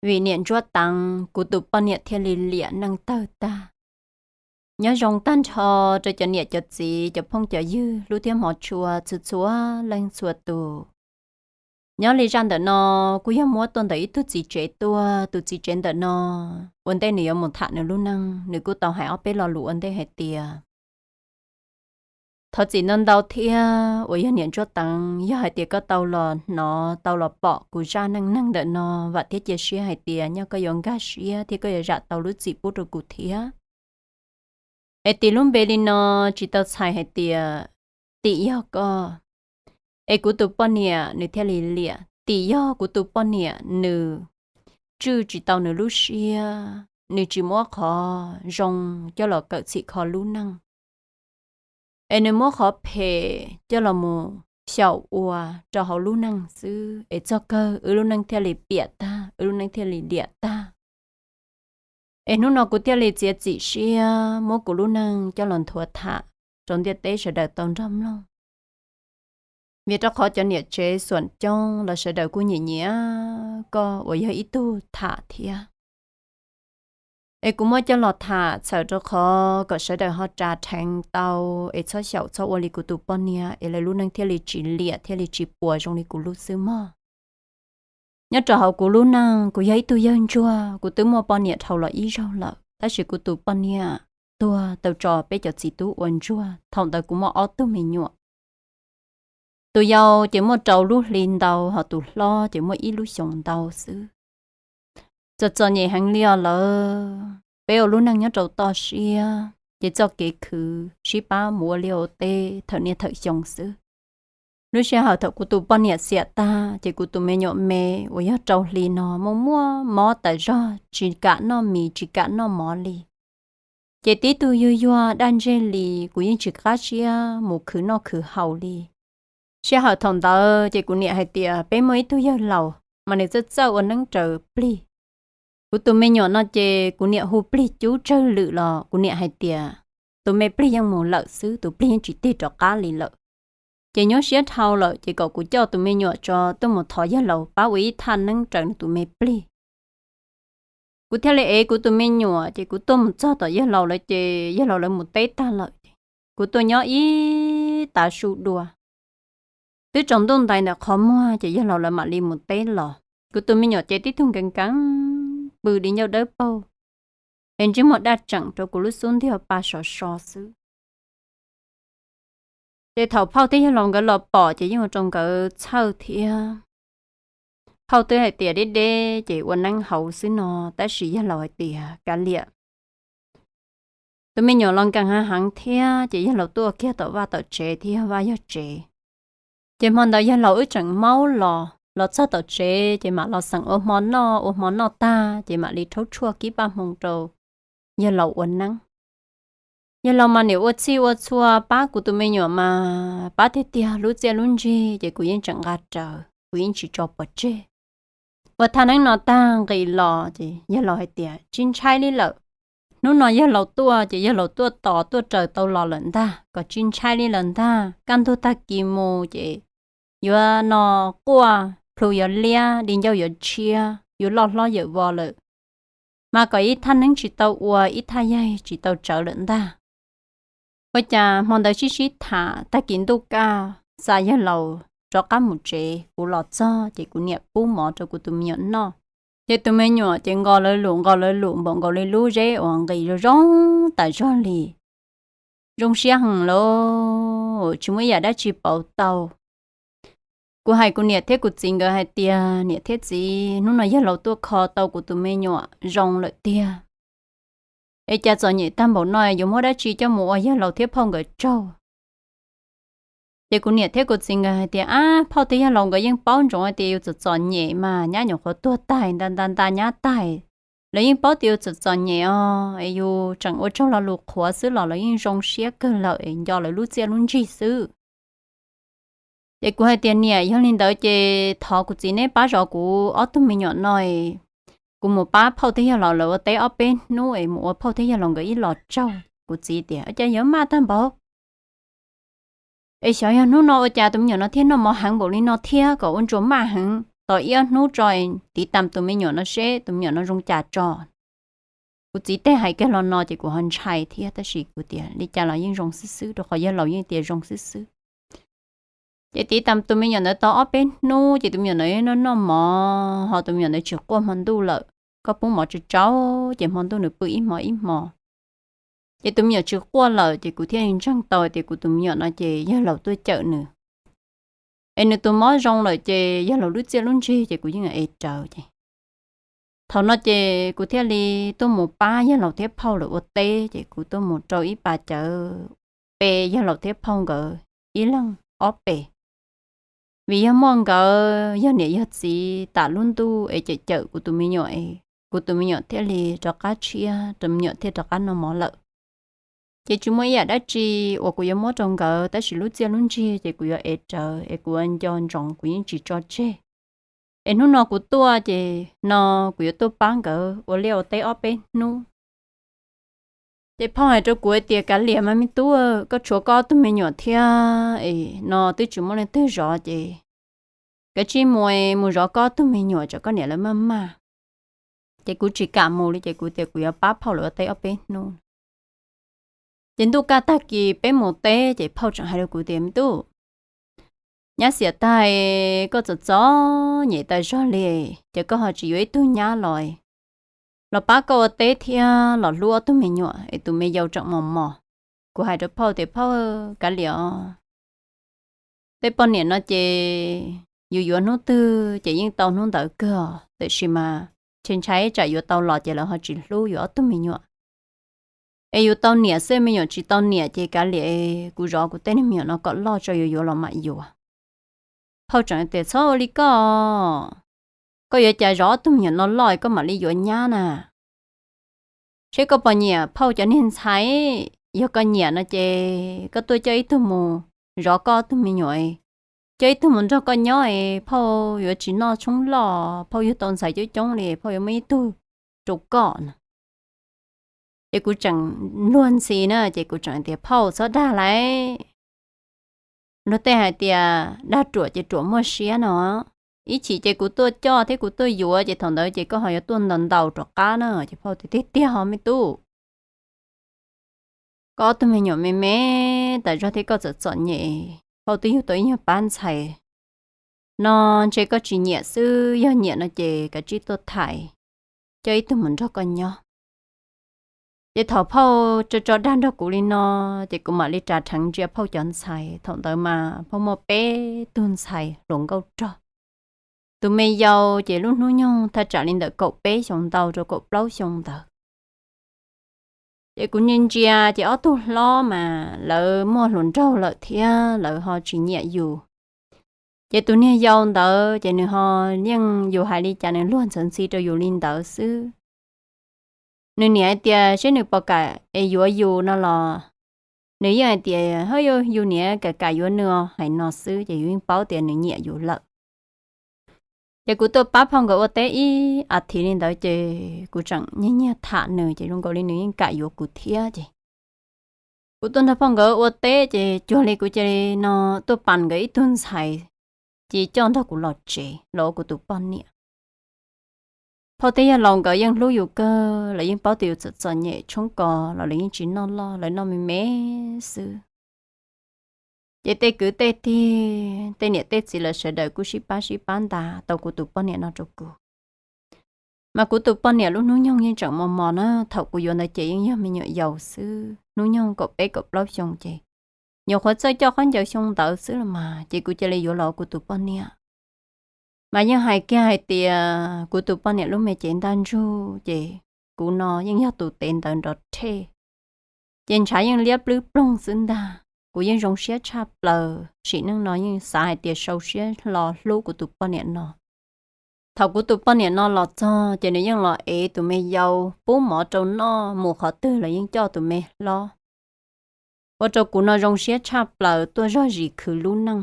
Vim niam ntsuab teev, kuv tus poj niam thiaj li liam neej tawg tag. Nyob zoo tag nrho rau cov niam cov txiv, cov phooj cov ywg, hlub thiab hmov tshua txhua txhua leej txhua tus. Nyob li zaj ntawm no kuj yog muab tuaj ntawm ib tug txiv tsev tuaj. Tus txiv tsev ntawm no ua ntej nws yuav mus tham nws lub neej, nws kuj tau hais ob peb lo lus ua ntej hais tias, thov txim ntau ntau thiab uas yog niam ntsuab teev, yog hais tias koj tau los hnov tau los pom kuv zaj neej neeg ntawm no, vam thiab cia siab hais tias nyaj koj yuav nkag siab thiab koj yuav zam tau lub txim pub rau kuv thiab. Es tim lub npe li no tsis tau txhais hais tias tim yog koj. Es kuv tus poj niam nws thiaj li liam, tim yog kuv tus poj niam nws tswj tsis tau nws lub siab, nws tsis muab qhov zoo coj los kawm txhim kho lub neej, es nws muab qhov phem coj los mus xyaum ua rau hauv lub neej xwb, es txog kawg wb lub neej thiaj li piam tag, wb lub neej thiaj li liam tag. Es hnub no kuv thiaj li txiav txim siab muab kuv lub neej coj los nthuav tham rau ntiaj teb sawv daws tau nrog mloog. Vim rau qhov cov niam tsev xuam coob los sawv daws kuj nyiam nyiam koj uas yog ib tug tham thiab. Es kuv muab coj los tham txhawm rau qhov kom sawv daws ho ras rheev tau, es txhob xyaum txhob ua li kuv tus poj niam, es lawv lub neej thiaj li tsis liam thiaj li tsis puas zoo li kuv lub xwb mog. Nyob rau hauv kuv lub neej, kuv yog ib tug yawg ntsuag, kuv twb muaj poj niam dhau los ib zaug lawm, tab sis kuv tus poj niam tuag tau tso peb cov txiv tub ua ntsuag. Thaum ntawd kuv muaj ob tug me nyuam. Tus yau ces muaj rau lub hli ntau, ho tus hlob ces muaj ib lub xyoos ntau xwb. Txom txom nyem heev li os lawv. Peb ua lub neej nyob rau toj siab, ces txoj kev khwv sib pab mus ua liaj ua teb thawm niaj thawm xyoo xwb. Lub sij hawm thaum kuv tus poj niam xiam tag, ces kuv tus me nyuam me uas yog rau hli no muaj muaj mob tas zog, tsis kam noj mis tsis kam noj mov li. Ces tib tug yuag yuag daj ntseg li, kuv yeej tsis qab siab mus khwv noj khwv haus li. Sij hawm thaum ntawd ces kuv niam hais tias peb muaj ib tug yawg laus mas nws txawj txawj ua neeb raws plig. Kuv tus me nyuam no ces kuv niam hu plig cub tsawg lwm los kuv niam hais tias tus me plig yeej mus lawm xwb, tus plig yeej tsis tig rov qab li lawm. Ces nyuaj siab dhau lawm ces kom kuv coj tus me nyuam tso tuaj mus thov yawg laus pab ua ib thaj neeb raws nws tus me plig. Kuv thiaj li ev kuv tus me nyuam ces kuv tuaj mus txog tom yawg laus lawv ces yawg laus lawv mus teb tag lawm. Kuv tuaj nyob ib tav su dua, twb tsaus ntuj ntais ntawm qhov muag ces yawg laus lawv mam li mus teb los. Kuv tus me nyuam ces tib tug nkees nkees, pw di ncauj dawb paug, es ntsej muag daj tseem rau kuv lub xub ntiag pa sov so xwb. Ces thaum phauj thiab yawg laus nkawd los pom ces yeej ua rau nkawd txhawj thiab. Phauj twb hais tias deb deb ces ua neeb hauv xwb no, tab sis yawg laus hais tias kav liam. Tus me nyuam los nkees heev heev thiab ces yawg laus tuaj kiag tom vaj tom tsev thiab yog vaj yog tsev. Ces hmo ntawd yawg laus wb tseem maub los, los txog tom tsev ces mam los xeem ua hmo noj, ua hmo noj tag ces mam li rhaub tshuaj kib paj hmoo rau yawg laus ua neeb. Yawg laus mas niam ua txhij ua txhua pab kuv tus me nyuam mas pab tiag tiag lub txiaj lub ntsig ces kuv yeej tseem nqa rawv, kuv yeej tsis tso pov tseg. Ua thaj neeb no tag nqis los ces yawg laus hais tias tsis ntshai li lawm. Hnub no yawg laus tuaj ces yawg laus tuaj tos tuaj raws tau los lawm ntag, kom tsis ntshai li lawm ntag. Kaj ntug tag kis mus ces yuav no quaj, plhu yuav liab, di ncauj yuav tshiab, yuav loj hlob yawm vos lawm. Mas kom ib thaj neeb tsis tau ua, ib thaj yaig tsis tau tsawv lawm ntag. Ua cas hmo ntawd sib sib tham tag kis ntuj kaj, xa yawg laus rov qab mus tsev, kuv los txog ces kuv niam pub mov rau kuv tus me nyuam noj. Ces tus me nyuam ces nqos lawv lus nqos lawv lus npaum nkaus li lub zeb uas nqis zoo zoo tas zog li. Zoo siab heev lauj, tsis muaj ib yam dab tsi pauv tau. Kuv hais kuv niam thiab kuv txiv nkawd hais tias niam thiab txiv, hnub no yawg laus tuaj kho tau kuv tus me nyuam zoo lawm tiag. Es cas txom nyem tag npaum no yuav muab dab tsi coj mus ua yawg laus thiab phauj nkawd tsaug? Ces kuv niam thiab kuv txiv nkawd hais tias ab, phauj thiab yawg laus nkawd yeej paub ntsoov hais tias yus txom txom nyem mas nyab nyuam qhuav tuag tag nta nta nta nyab tag. Lawv yeej paub tias yus txom txom nyem os, es yus tseem ua tsaug lo lus qhuav xwb los lawv yeej zoo siab kawg lawm es nco lawv lub txiaj lub ntsig xwb. Ces kuv hais tias niam, yog li ntawd ces thov kuv txiv neb pab zov kuv ob tug me nyuam no es kuv mus pab phauj thiab yawg laus lawv ua teb ob peb hnub es mus ua phauj thiab yawg laus nkawd ib los tsaug. Kuv txiv tias cas yuav maj tag npaum, es xyov yog hnub no ua cas tus me nyuam no thiaj noj mov heev npaum li no thiab kom ua ntsuas maj heev. tos ib ob hnub tso, tiv tas tus me nyuam no seb tus me nyuam no zoo cas tso. Kuv txiv tej hais kiag los no ces kuv ho ntshai thiab, tab sis kuv tias li cas los yeej zoo xwb xwb, rau qhov yawg laus yeej tias zoo xwb xwb. Ces tiv tas tus me nyuam ntawd tau ob peb hnub ces tus me nyuam ntawd noj noj mov, ho tus me nyuam ntawd tsis quaj hmo ntuj lawm. Koj pub mov tsau tsau ces hmo ntuj nws pw ib hmo ib hmo. Ces tus me nyuam tsis quaj lawm ces kuv thiaj li ntseeg tau tias kuv tus me nyuam no ces yawg laus tuaj cawm nws, es nws tus mob zoo lawm ces yawg laus lub txiaj lub ntsig ces kuv yeej ev rawv ces. Thaum no ces kuv thiaj li tuaj mus pab yawg laus thiab phauj lawv ua teb, ces kuv tuaj mus rau ib pas cawv pe yawg laus thiab phauj nkawd ib leeg ob pes. Vim yog muaj nkawd yog niam yog txiv tas lub ntuj es cawm cawm kuv tus me nyuam es kuv tus me nyuam thiaj li rov qab tshiab, tus me nyuam thiaj rov qab noj mov lawm. Ces tsis muaj ib yam dab tsi uas kuv yuav muab rau nkawd, tab sis lub txiaj lub ntsig ces kuv yuav ev rawv es kuv ua nco ntsoov kuv yeej tsis tso tseg. Es hnub no kuv tuaj ces no kuv yuav tuaj pab nkawd ua liaj ua teb ob peb hnub. Ces phauj hais rau kuv hais tias, Kav liam mas me tub, koj tshuav koj ob tug me nyuam thiab es no twb tsis muaj leej twg zov ces kav tsij mus, mus zov koj ob tug me nyuam, tsam koj niam lawv maj maj. Ces kuv tsis kam mus li ces kuv tias kuv yuav pab phauj lawv ua teb ob peb hnub. Ces ntuj kaj tag kis peb mus teb ces phauj tseem hais rau kuv tias, Me tub, nyab xiam tag, koj txom txom nyem tas zog li, ces koj ho tsis yuav ib tug nyab los, los pab koj ua teb thiab los hlub ob tug me nyuam es tus me yau tseem mos mos. Kuv hais rau phauj tias, Phauj, kav liam os, tej poj niam no ces yus yuav hnub twg ces yeej tau hnub ntawd kawg, tiam sis mas ntshe ntshai tsam yuav tau los ces lawv ho tsis hlub yus ob tug me nyuam. Es yus tau niam xwb, me nyuam tsis tau niam ces kav liam, kuv zov kuv tej niag me nyuam no kom loj tso yuav yuav los mam yuav. Phauj tseem tias, Txhob ua li koj, koj yuav cas zov ob tug me nyuam no loj koj mam li yuav nyab na? Seb koj puas nyiam phauj cov niag ntxhais? Yog koj nyiam no ces koj tuaj coj ib tug mus zov koj ob tug me nyuam, coj ib tug mus nrog koj nyob es phauj yuav tsis noj tshoob loj, phauj yug tau ntxhais coob coob li, phauj yuav muab ib tug rau koj no. Ces kuv tseem luag ntxhi na, ces kuv tseem tias, Phauj, txhob dag lauj. Luag tej hais tias dag ruam ces ruam muaj siab no. Ib chim ces kuv tuaj coj thiab kuv tuaj yuav ces thaum ntawd ces koj ho yuav tuaj ntaus ntaus rov qab na. Ces phauj tias, Tiag tiag ho me tub, koj ob tug me nyuam me me tas zog thiab koj txom txom nyem, phauj twb yug tau ib nyuag pab ntxhais no, ntshe koj tsis nyiam xwb, yog nyiam no ces kav tsij tuaj tham, coj ib tug mus nrog koj nyob. Ces thaum phauj tso tso dag nrog kuv li no, ces kuv mam li ras rheev ntsia phauj cov ntxhais. Thaum ntawd mas phauj muaj peb tug ntxhais hluas nkauj rog, tus me yau ces lub hnub nyoog thaj tsam li ntawm kaum peb xyoo ntau rau kaum plaub xyoo ntawd. Ces kuv ntsia ntsia ces ob tug hlob mas lawv muaj hluas nraug lawm thiab lawv ho tsis nyiam yus. Ces tus niag yau ntawd ces nws ho yeej yus hais li cas nws luag ntxhi ntxhi rau yus li ntawd xwb. Nws niam hais tias seb nws puas kam es yuav yus no los nws yeej hais tias, Hwb, yus niam kam kam yuav nws os, hais no xwb ces yus yeej paub tias nws nyiam yus lawm. Ces kuv tuaj pab phauj nkawd ua teb ib as thiv li ntawd ces kuv tseem nyiag nyiag tham nws ces zoo nkaus li nws yeej kam yuav kuv thiab ces kuv tuaj nrog phauj nkawd ua teb ces cuag li kuv cia li no tuaj pam nkawd ib tug ntxhais, cia li coj nrog kuv los tsev los ua kuv tus poj niam. Phauj thiab yawg laus nkawd yeej hlub yus kawg, lawv yeej paub tias yus txom txom nyem tshoob kos los lawv yeej tsis noj loj, lawv noj me me xwb. Ces tej kwv tej tij, tej niam tej txiv lawv sawv daws kuj sib pab sib pab ntas tau kuv tus poj niam no rau kuv. Mas kuv tus poj niam lub hnub nyoog yeej tseem mos mos na, thaum kuv yuav ntawd ces yeej yog me nyuam yaus xwb, hnub nyoog kaum peb kaum plaub xyoo ces nyuam qhuav txawj coj qhaub ncaws xyoo ntawd xwb los mas, ces kuv cia li yuav los kuv tus poj niam. Mas yeej hais kiag hais tias kuv tus poj niam lub me cev ntaj ntsug ces kuv no yeej yog tus tev ntawd nrov rhej. Ces ntshav yeej liab plwb ploog xwb ntag. Kuv yeej zoo siab tshaj plaws, sim neej no yeej xav hais tias sau siab hlo hlub kuv tus poj niam no. Thaum kuv tus poj niam no los txog ces nws yeej los ev tus me yau, pub mov rau noj, mus qhov twg los yeej coj tus me hlob. Ua rau kuv no zoo siab tshaj plaws, tuaj zog zis khwv lub neej.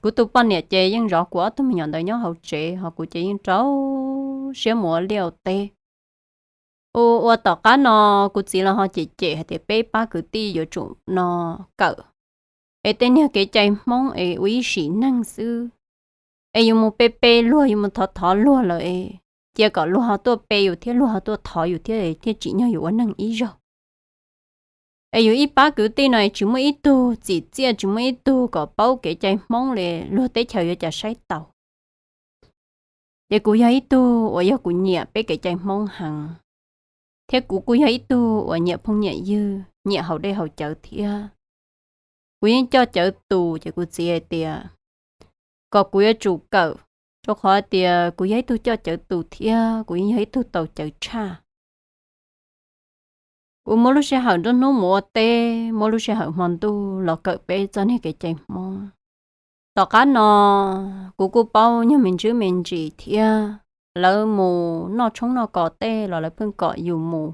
Kuv tus poj niam ces yeej zov kuv ob tug me nyuam ntawd nyob hauv tsev, ho kuv ces yeej rau siab mus ua liaj ua teb. Ua ua tom qab no kuv txiv los ho cem cem hais tias peb pab kwv tij yuav tsum no kawm es tej niag kev cai Hmoob es ua ib sim neej xwb. Es yus mus pe pe luag, yus mus thov thov luag lawm es cia kom luag ho tuaj pe yus thiab luag ho tuaj thov yus thiab thiaj tsim nyog yus ua neeg ib zaug. Es yus ib pab kwv tij no es tsis muaj ib tug txim txiaj, tsis muaj ib tug kom paub kev cai Hmoob li, luag teb chaws yuav cas saib taus. Ces kuv yog ib tug uas yog kuv nyiam peb kev cai Hmoob heev, thiab kuv kuj yog ib tug uas nyiam phooj nyiam ywg, nyiam haus dej haus cawv thiab. Kuv yeej coj cawv tus, ces kuv txiv hais tias kom kuv yuav tsum kawm, rau qhov tias kuv yog ib tug coj cawv tus thiab kuv yeej yog ib tug tau cawv tshaj. Kuv muab lub sij hawm nruab hnub mus ua teb, muab lub sij hawm hmo ntuj los kawm peb txoj niag kev cai Hmoob. Tom qab no kuv kuj paub nyuag me ntsis me ntsis thiab, lawv mus noj tshoob noj kos tej los lawv pheej kom yus mus.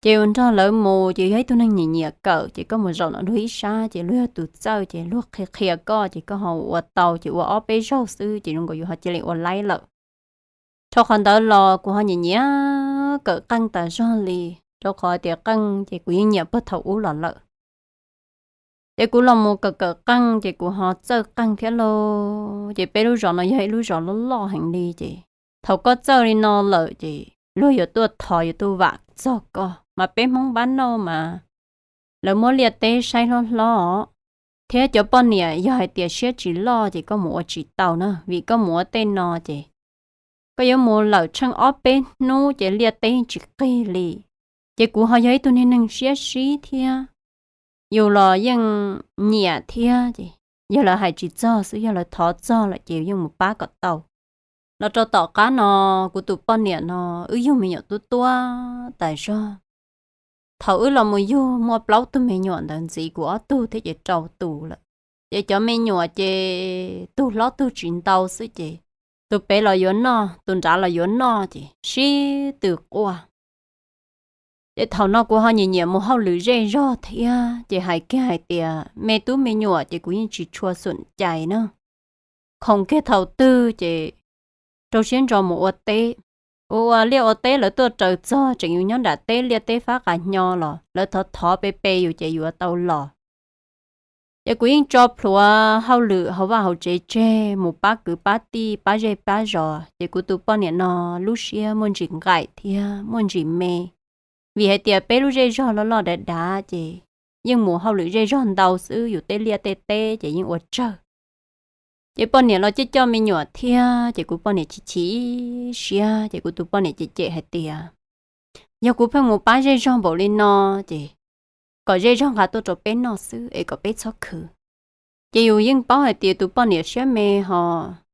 Ces yus nrog lawv mus ces yog ib tug neeg nyiam nyiam kawm, ces koj mus zaum no luag ib sab ces luag yog tus txawj, ces luag qhia qhia koj ces koj ho ua tau, ces ua ob peb zaug xwb ces zoo nkaus yus ho cia li ua laib lawm. Rau qhov ntawd los kuv ho nyiam nyiam kawm qeej tas zog li, rau qhov tias qeej ces kuv yeej nyiam puag thaum ub los lawm. Ces kuv los mus kawm kawm qeej ces kuv ho txawj qeej thiab lauj. Ces peb lub zos no yog ib lub zos loj loj heev li, ces thaum koj txawj li no lawm ces luag yuav tuaj thov yuav tuaj vam txog koj. Mas peb Hmoob pab nauj mas lawv muab liaj teb saib hlob hlob os, thiab cov poj niam yog hais tias siab tsis loj ces koj mus ua tsis tau na, vim koj mus ua tej no ces koj yuav mus lawm tsheej ob peb hnub ces liaj teb tsis qig li. Ces kuv ho yog ib tug niag neeg siab sib thiab, yus los yeej nyiam thiab, ces yog lawv hais tsis txog xwb, yog lawv thov txog lawm ces yus yeej mus pab kom tau. Los rau tom qab no, kuv tus poj niam no wb yug me nyuam tuab tuab tas zog. Thaum wb los mus yug muaj plaub tug me nyuam ntawd ntxiv kuv ob tug thiab ces rau tus lawm. Ces cov me nyuam ces tug hlob tug tsis ntau xwb ces tus pem los yuav noj, tus nrad los yuav noj ces sib tw quaj. Ces thaum no kuv ho nyiam nyiam mus hauj lwm zej zog thiab, ces hais kiag hais tias me tub me nyuam ces kuv yeej tsis tshua xum cai na. Khoom kiag thaum twg ces rau siab ntso mus ua teb. Ua ua liaj ua teb lawv tuaj raws txog tseem yus nyob nram teb liaj teb fab qas hnyo los lawv thov thov pe pe yus ces yuav tau los. Ces kuv yeej tso plhuav hauj lwm hauv vaj hauv tsev tseg mus pab kwv pab tij pab zej pab zos, ces kuv tus poj niam no lub siab muaj ntsis nqaim thiab muaj ntsis me. Vim hais tias peb lub zej zog loj loj dav dav ces yeej mus hauj lwm zej zog ntau xwb, yus tej liaj tej teb ces yeej ua tsawg. Ces poj niam los coj coj me nyuam thiab, ces kuv poj niam chim chim siab, ces kuv tus poj niam cem cem hais tias yog kuv pheej mus pab zej zog npaum li no ces kom zej zog nqa tuaj rau peb noj xwb es kom peb txhob khwv. Ces yus yeej paub hais tias tus poj niam siab me ho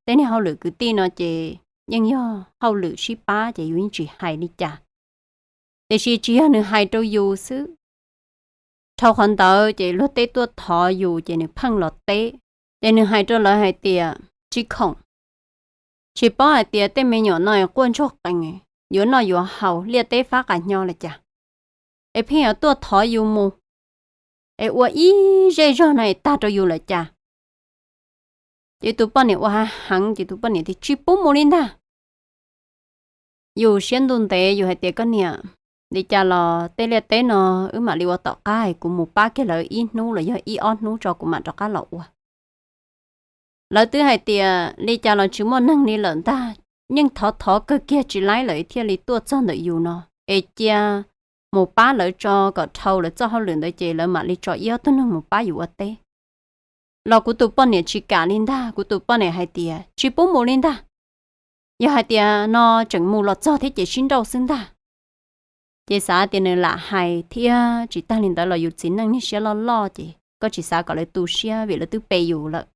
tej niag hauj lwm kwv tij no ces yeej yog hauj lwm sib pab ces yus yeej tsis hais li cas. Tiam sis tsis yog nws hais rau yus xwb, dhau qhov ntawd ces luag tej tuaj thov yus ces nws pheej los teb. Ces nws hais rau lawv hais tias tsis khoom, tsis paub hais tias tej me nyuam no quaj ntsuag qees, yuav noj yuav haus liaj teb fab qas hnyo lawm cas, es pheej yuav tuaj thov yus mus, es ua ib zej zog no es tag rau yus lawm cas. Ces tus poj niam ua hav heev ces tus poj niam tias tsis pub mus li ntag. Yus siab ntuj ntev yus hais tias koj niam, li cas los tej liaj teb no wb mam li ua tom qab, kuv mus pab kiag lawv ib hnub los yog ib ob hnub tso kuv mam rov qab los ua. Lawv twb hais tias li cas los tsis muaj neeg li lawm ntag, yeej thov thov kawg kiag tsis laib lawm thiaj li tuaj txog ntawm yus no, es cia mus pab lawv tso kom dhau lawv txoj hauj lwm ntawd ces lawv mam li tso ib ob tug neeg mus pab yus ua teb. Los kuv tus poj niam tsis kam li ntag, kuv tus poj niam hais tias tsis pub mus li ntag, yog hais tias no tseem mus los txog thiab ces sib nrauj xwb ntag. Ces xav tias nws lam hais thiab, tsis tag li ntawd los yus txiv neej niag siab loj loj ces koj tsis xav kom lawv tu siab vim lawv twb pe yus lawm.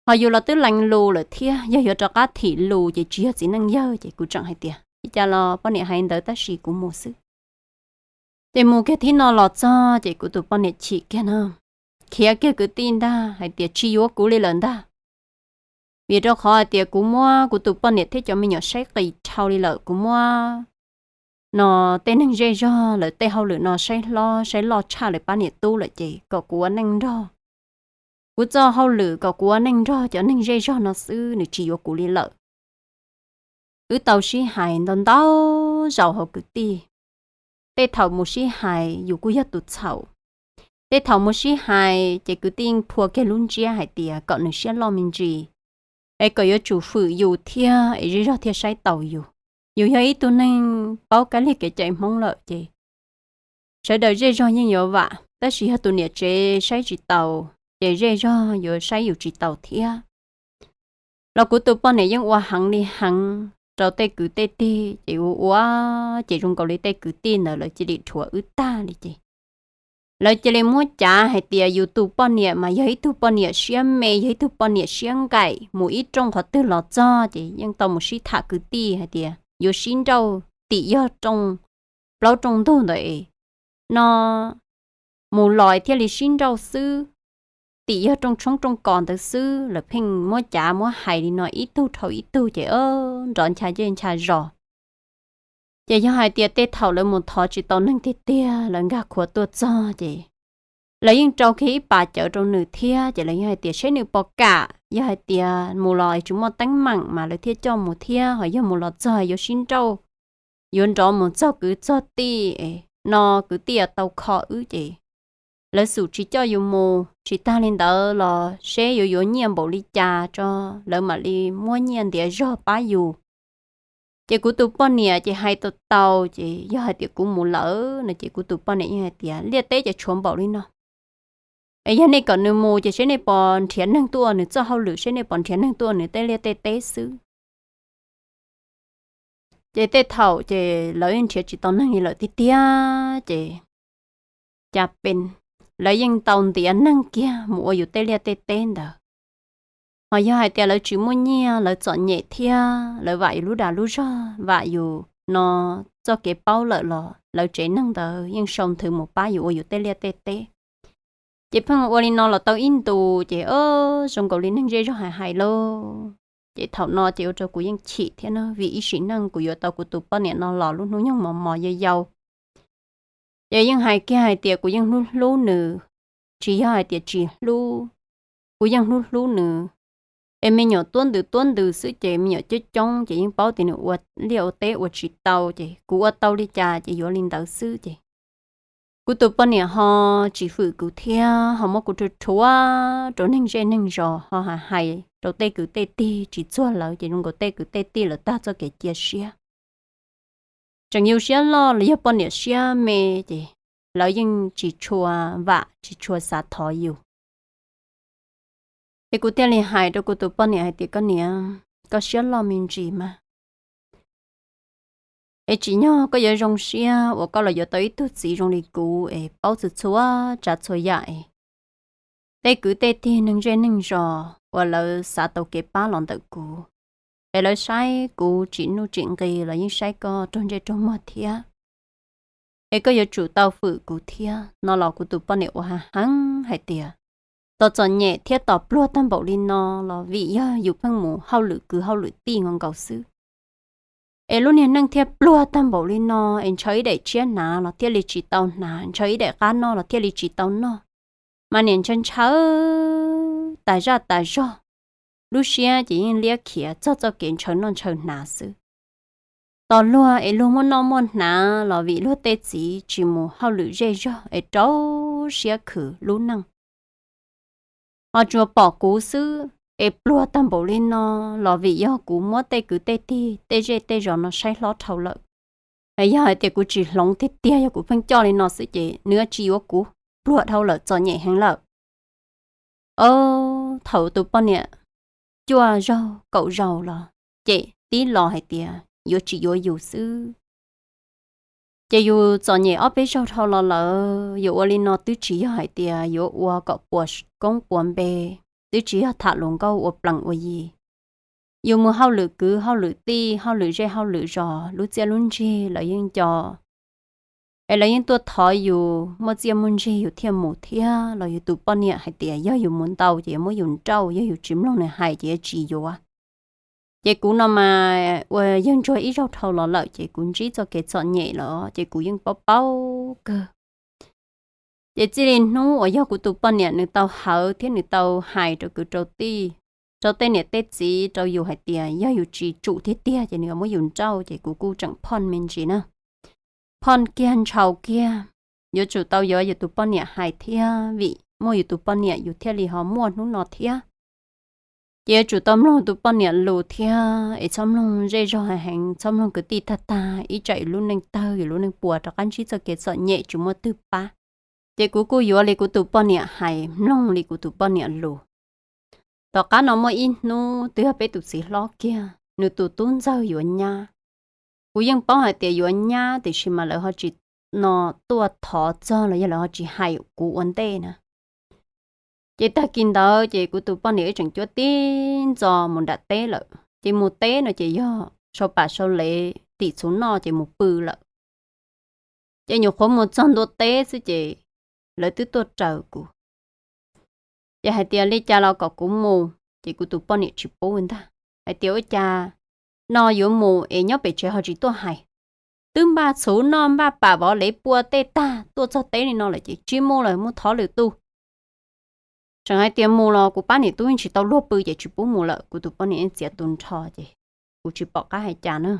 Ho yus los twb lees lus lawm thiab, yog yuav rov qab thim lus ces tsis yog txiv neej yawg. Ces kuv tseem hais tias li cas los poj niam hais ntawd tab sis kuv mus xwb. Ces mus kiag thib no los txog ces kuv tus poj niam chim kiag no, khiav kiag kwv tij ntag hais tias tsis yuav kuv li lawm ntag. Vim rau qhov hais tias kuv muab kuv tus poj niam thiab cov me nyuam saib qis dhau li lawm, kuv muab no tej neeg zej zog lawv tej hauj lwm no saib hlob saib loj tshaj lawv pab niam tub lawm ces kom kuv ua neej nrog kuv txoj hauj lwm, kom kuv ua neej nrog cov neeg zej zog no xwb, nws tsis yuav kuv li lawm. Wb tau sib hais ntau ntau zaus hauv kwv tij. Tej thaum mus sib hais yus kuj yog tus txhaum. Tej thaum mus sib hais ces kwv tij yeej phua kiag lub ntsiab hais tias kom nws siab loj me ntsis. es kom yuav tsum fwm yus thiab es zej zog thiaj saib taus yus. Yus yog ib tug neeg paub kab lig kev cai Hmoob lawm ces sawv daws zej zog yeej yuav vam, tab sis yog tus niam tsev saib tsis taus ces zej zog yuav saib yus tsis taus thiab. Los kuv tus poj niam yeej ua heev li heev rau tej kwv tej tij ces ua ua ces zoo nkaus li tej kwv tij ntawd lawv cia li dhuav wb tag li ces lawv cia li muab cav hais tias yus tus poj niam mas yog ib tug poj niam siab me, yog ib tug poj niam siab nkaim, mus ib rooj qhov twg los txog ces yeej tau mus sib tham kwv tij hais tias yuav sib nrauj tim yog rooj plaub rooj ntug ntawd es no mus los thiaj li sib nrauj xwb, tim yog rooj tshoob rooj kos ntawd xwb. Lawv pheej muab cav muab hais li no ib tug dhau ib tug ces nrov ncha zej ncha zos. Ces yog hais tias tej thaum lawv mus thov tsis tau neeg tiag tiag lawv nkag khuav tuaj txog ces lawv yeej rau kiag ib pas cawv rau nws thiab ces lawv yeej hais tias seb nws puas kam, yog hais tias mus los tsis muaj teeb meem mas lawv thiaj coj mus thiab, ho yog mus los txog yuav sib nrauj, yuav nrov mus txog kwv txog tij no kwv tij tau kho wb ces lawv xum tsis coj yus mus. Tsis tag li ntawd los seb yuav yuav nyiaj npaum li cas tso lawv mam li muab nyiaj ntiav zog pab yus. Ces kuv tus poj niam ces hais tau tau ces yog hais tias kuv mus lawm no ces kuv tus poj niam yeej hais tias liaj teb ces tshuav npaum li no es yog nej kom nws mus ces seb nej puas nrhiav neeg tuaj ua nws txoj hauj lwm, seb nej puas nrhiav neeg tuaj ua nws tej liaj tej teb xwb. Ces tej thaum ces lawv yeej nrhiav tsis tau neeg li lawm tiag tiag ces cas pes lawv yeej tau ntiav neeg kiag mus ua yus tej liaj tej teb ntawd. Ho yog hais tias lawv tsis muaj nyiaj, lawv txom nyem thiab lawv vam yus lub dag lub zog, vam yus no txoj kev paub lawm los lawv tsev neeg ntawd yeej sau nthwv mus pab yus ua yus tej liaj tej teb. Ces pheej ua li no los tau ib ntus ces o zoo nkaus li neeg zej zog hais hais lauj. Ces thaum no ces ua rau kuv yeej chim thiab na, vim ib sim neej kuv yuav tau kuv tus poj niam no los lub hnub nyoog mos mos yau yau ces yeej hais kiag hais tias kuv yeej hlub hlub nws, tsis yog hais tias tsis hlub, kuv yeej hlub hlub nws. Es me nyuam tuab ntws tuab ntws xwb ces me nyuam coob coob ces yeej paub tias nws ua liaj ua teb ua tsis tau ces kuv ua tau li cas ces yuav li ntawd xwb ces kuv tus poj niam ho tsis fwm kuv thiab ho muab kuv rhuav rau neeg zej neeg zos ho hais hais rau tej kwv tej tij tsis txuag lawv ces zoo nkaus tej kwv tej tij lawv tag txoj kev cia siab. Tseem yus siab loj los yog poj niam siab me ces lawv yeej tsis tshua vam tsis tshua xav thov yus. Es kuv thiaj li hais rau kuv tus poj niam hais tias koj niam, koj siab loj me ntsis mas es tsim nyog koj yuav zoo siab uas koj los yuav tau ib tug txiv zoo li kuv es paub txhua txhua tsav txhua yam es tej kwv tej tij neeg zej neeg zos uas lawv xav tau kev pab los ntawm kuv, es lawv saib kuv tsim nuj tsim nqi los yeej saib koj raug ntsej raug muag thiab. Es koj yuav tsum tau fwm kuv thiab no los kuv tus poj niam ua heev heev hais tias tos txom nyem thiab tos pluag tag npaum li no los vim yog yus pheej mus hauj lwm kwv hauj lwm tij nkaus nkaus xwb. Es lub niag neej thiaj pluag tag npaum li no es ntshaw ib daim tshiab hnav los thiaj li tsis tau hnav, ntshaw ib daim qab noj los thiaj li tsis tau noj. Mas niam ntshaw ntshaw tas zaj tas zog, lub siab ces yeej liab khiav txog txoj kev ntshaw noj ntshaw hnav xwb. Tos luag es luag muaj noj muaj hnav los vim luag tej txiv tsis mus hauj lwm zej zog es rau siab khwv lub neej. Ho tsuas pom kuv xwb es pluag tag npaum li no los vim yog kuv muab tej kwv tej tij tej zej tej zos no saib hlob dhau lawm. Yog hais tias kuv tsis hloov tiag tiag, yog kuv pheej coj li no xwb ces nws tsis yuav kuv, pluag dhau lawm, txom nyem heev lawm. Ob, thaum tus poj niam cuaj zaug kaum zaus los cem tib los hais tias yuav tsis yuav yus xwb. Ces yus txom nyem ob peb zaug dhau los lawm, yus ua li no twb tsis yog hais tias yuav ua kom puas koob puas npe, twb tsis yog tham luag nkauj ua plees ua yi. Yus mus hauj lwm kwv hauj lwm tij, hauj lwm zej hauj lwm zos, lub txiaj lub ntsig lawv yeej nco, es lawv yeej tuaj thov yus, muaj txiaj muaj ntsig yus thiaj mus thiab. Los yus tus poj niam hais tias yog yus mus ntau ces yuav muab yus nrauj, yog yus tsis mloog nws hais ces yuav tsis yuav. Ces kuv no mas ua yawg ntsuag ib zaug dhau los lawm ces kuv ntsib txoj kev txom nyem los ces kuv yeej paub paub kawg. Ces txij li hnub uas yog kuv tus poj niam nws tau hawv thiab nws tau hais rau kwv rau tij, rau tej niam tej txiv rau yus hais tias yog yus tsis tsum tiag tiag ces nws yuav muab yus nrauj, ces kuv kuj tseem phoj me ntsis na. Phoj kiag ntshaus kiag, yuav tsum tau yuav yus tus poj niam hais thiab, vim muaj yus tus poj niam yus thiaj li ho muaj hnub no thiab. Ces yuav tsum tau mloog tus poj niam lus thiab es txhob mloog zej zog heev, txhob mloog kwv tij tag tag, ib tsam yus lub neej tawg, yus lub neej puas rov qab ntsib txoj kev txom nyem tsis muaj twg pab. Ces kuv kuj yuav li kuv tus poj niam hais, mloog li kuv tus poj niam lus. Tom qab no muaj ib hnub twb yog peb tus txiv hlob kiag, nws tus tub ntxawg yuav nyab. Kuv yeej paub hais tias yuav nyab tiam sis mas lawv ho tsis no tuaj thov txog los yog lawv ho tsis hais kuv ua ntej na. Ces tag kis ntawd ces kuv tus poj niam wb tseem cuab tib ntxo mus nram teb lawm. Ces mus teb no ces yog sau pam sau lev tim txhuv noj ces mus pw lawm. Ces nyuam qhuav mus txog ntua teb xwb ces lawv twb tuaj raws kuv. Ces hais tias li cas los kom kuv mus, ces kuv tus poj niam tsis pub ntag, hais tias ua cas no yuav mus es nyob pem tsev ho tsis tuaj hais. Twb npaj txhuv noj npaj pam vov lev pua tej tag tuaj txog teb li no lawm ces tsis mus lawm, mus thov lwm tus. Tseem hais tias mus los kuv pab niam tub tsis tau luag pw ces tsis pub mus lawm. Kuv tus poj niam txiav tu nrho ces kuv tsis pom qab hais cas na.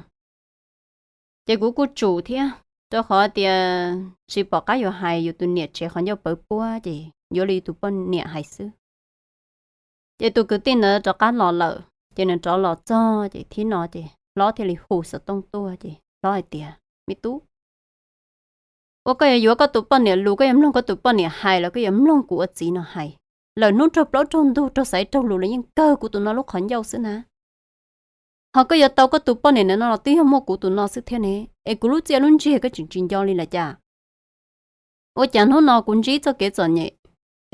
Ces kuv kuj tsum thiab, rau qhov tias tsis pom qab yuav hais yus tus niam tsev qhov ncauj pawv puab ces yuav li tus poj niam hais xwb. Ces tus kwv tij ntawd rov qab los lawm, ces nws rov los txog ces thib no ces hlob thiaj li hu xov tooj tuaj ces hlob hais tias, me tub, ua koj yuav yuav koj tus poj niam lus, koj yuav mloog koj tus poj niam hais los koj yuav mloog kuv ua txiv no hais? Lawm hnub raug plaub raug ntug raug xaiv raug lus los yeej kawg kuv tus no lub qhov ncauj xwb na. Ho koj yuav tau koj tus poj niam ntawm no los twb yog muaj kuv tus no xwb thiab ne, es kuv lub txiaj lub ntsig koj tseem tsis nco li los cas? Ua cas hnub no kuv ntsib txoj kev txom nyem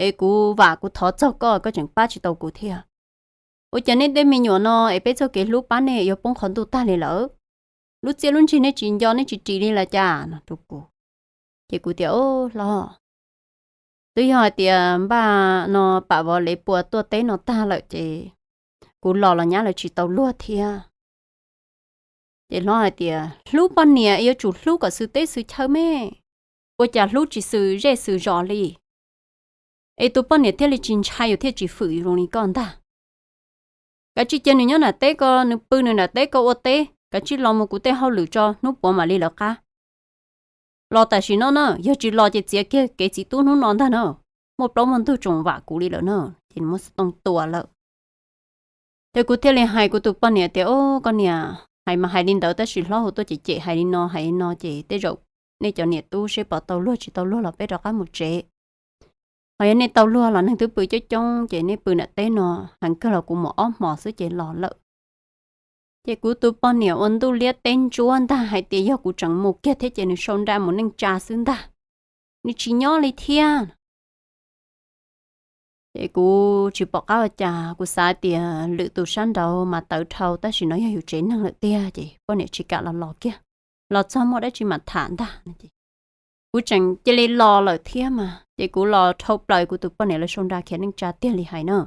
es kuv vam kuv thov txog koj, koj tseem pab tsis tau kuv thiab? Ua cas nej tej me nyuam no es peb txoj kev hlub pab nej yuav poob qhov ntuj tag li lawm? Lub txiaj lub ntsig nej tsis nco nej tsis ris li los cas no rau kuv. Ces kuv tias, o hlob, twb yog hais tias npaj no pam vov lev pua tuaj teb no tag lawm ces kuv los los nyab lawv tsis tau luag thiab. Ces hlob hais tias hlub poj niam yuav tsum hlub kom xwm teb xwm chaw me, ua cas hlub tsis xwm zej xwm zos li, es tus poj niam thiaj li tsis ntshai yus thiaj tsis fwm yus zoo li koj ntag. Kav tsij cia nws nyob nram teb ko, nws pw nws nram teb ko ua teb, kav tsij los mus kuv tej hauj lwm tso hnub puav mam li lawv qab. Los tam sim no na, yog tsis los ces txiav kiag kev txiv tub hnub no ntag na, muaj plaub muaj ntug tsoom vam kuv li lawm na. Ces nws muab xov tooj tua lawm. Ces kuv thiaj li hais kuv tus poj niam tias, o koj niam, hais mas hais li ntawd tab sis hlob hu tuaj cem cem hais li no hais li no ces tej zaum nej cov niam tub seb puas tau luag tsis tau luag los peb rov qab mus tsev. Ho yog nej tau luag los neeg twb pw coob coob ces nej pw nram teb no, heev kawg los kuv mus ob hmos xwb ces los lawm. Ces kuv tus poj niam ua ntuj liab teb ntsuab ntag hais tias yog kuv tseem mus kiag thiab ces nws sau nra mus neej tsa xwb ntag, nws tsis nyob li thiab. Ces kuv tsis pom qab ua cas, kuv xav tias lwm tus sab nraud mas tawv dhau tab sis no yog yus tsev neeg lawm tiag ces poj niam tsis kam los los kiag, los txog muaj dab tsi mam tham ntag no ces kuv tseem cia li los lawm thiab mas ces kuv los dhau plaws kuv tus poj niam lawv sau nra khiav neej tsa tiag li hais na.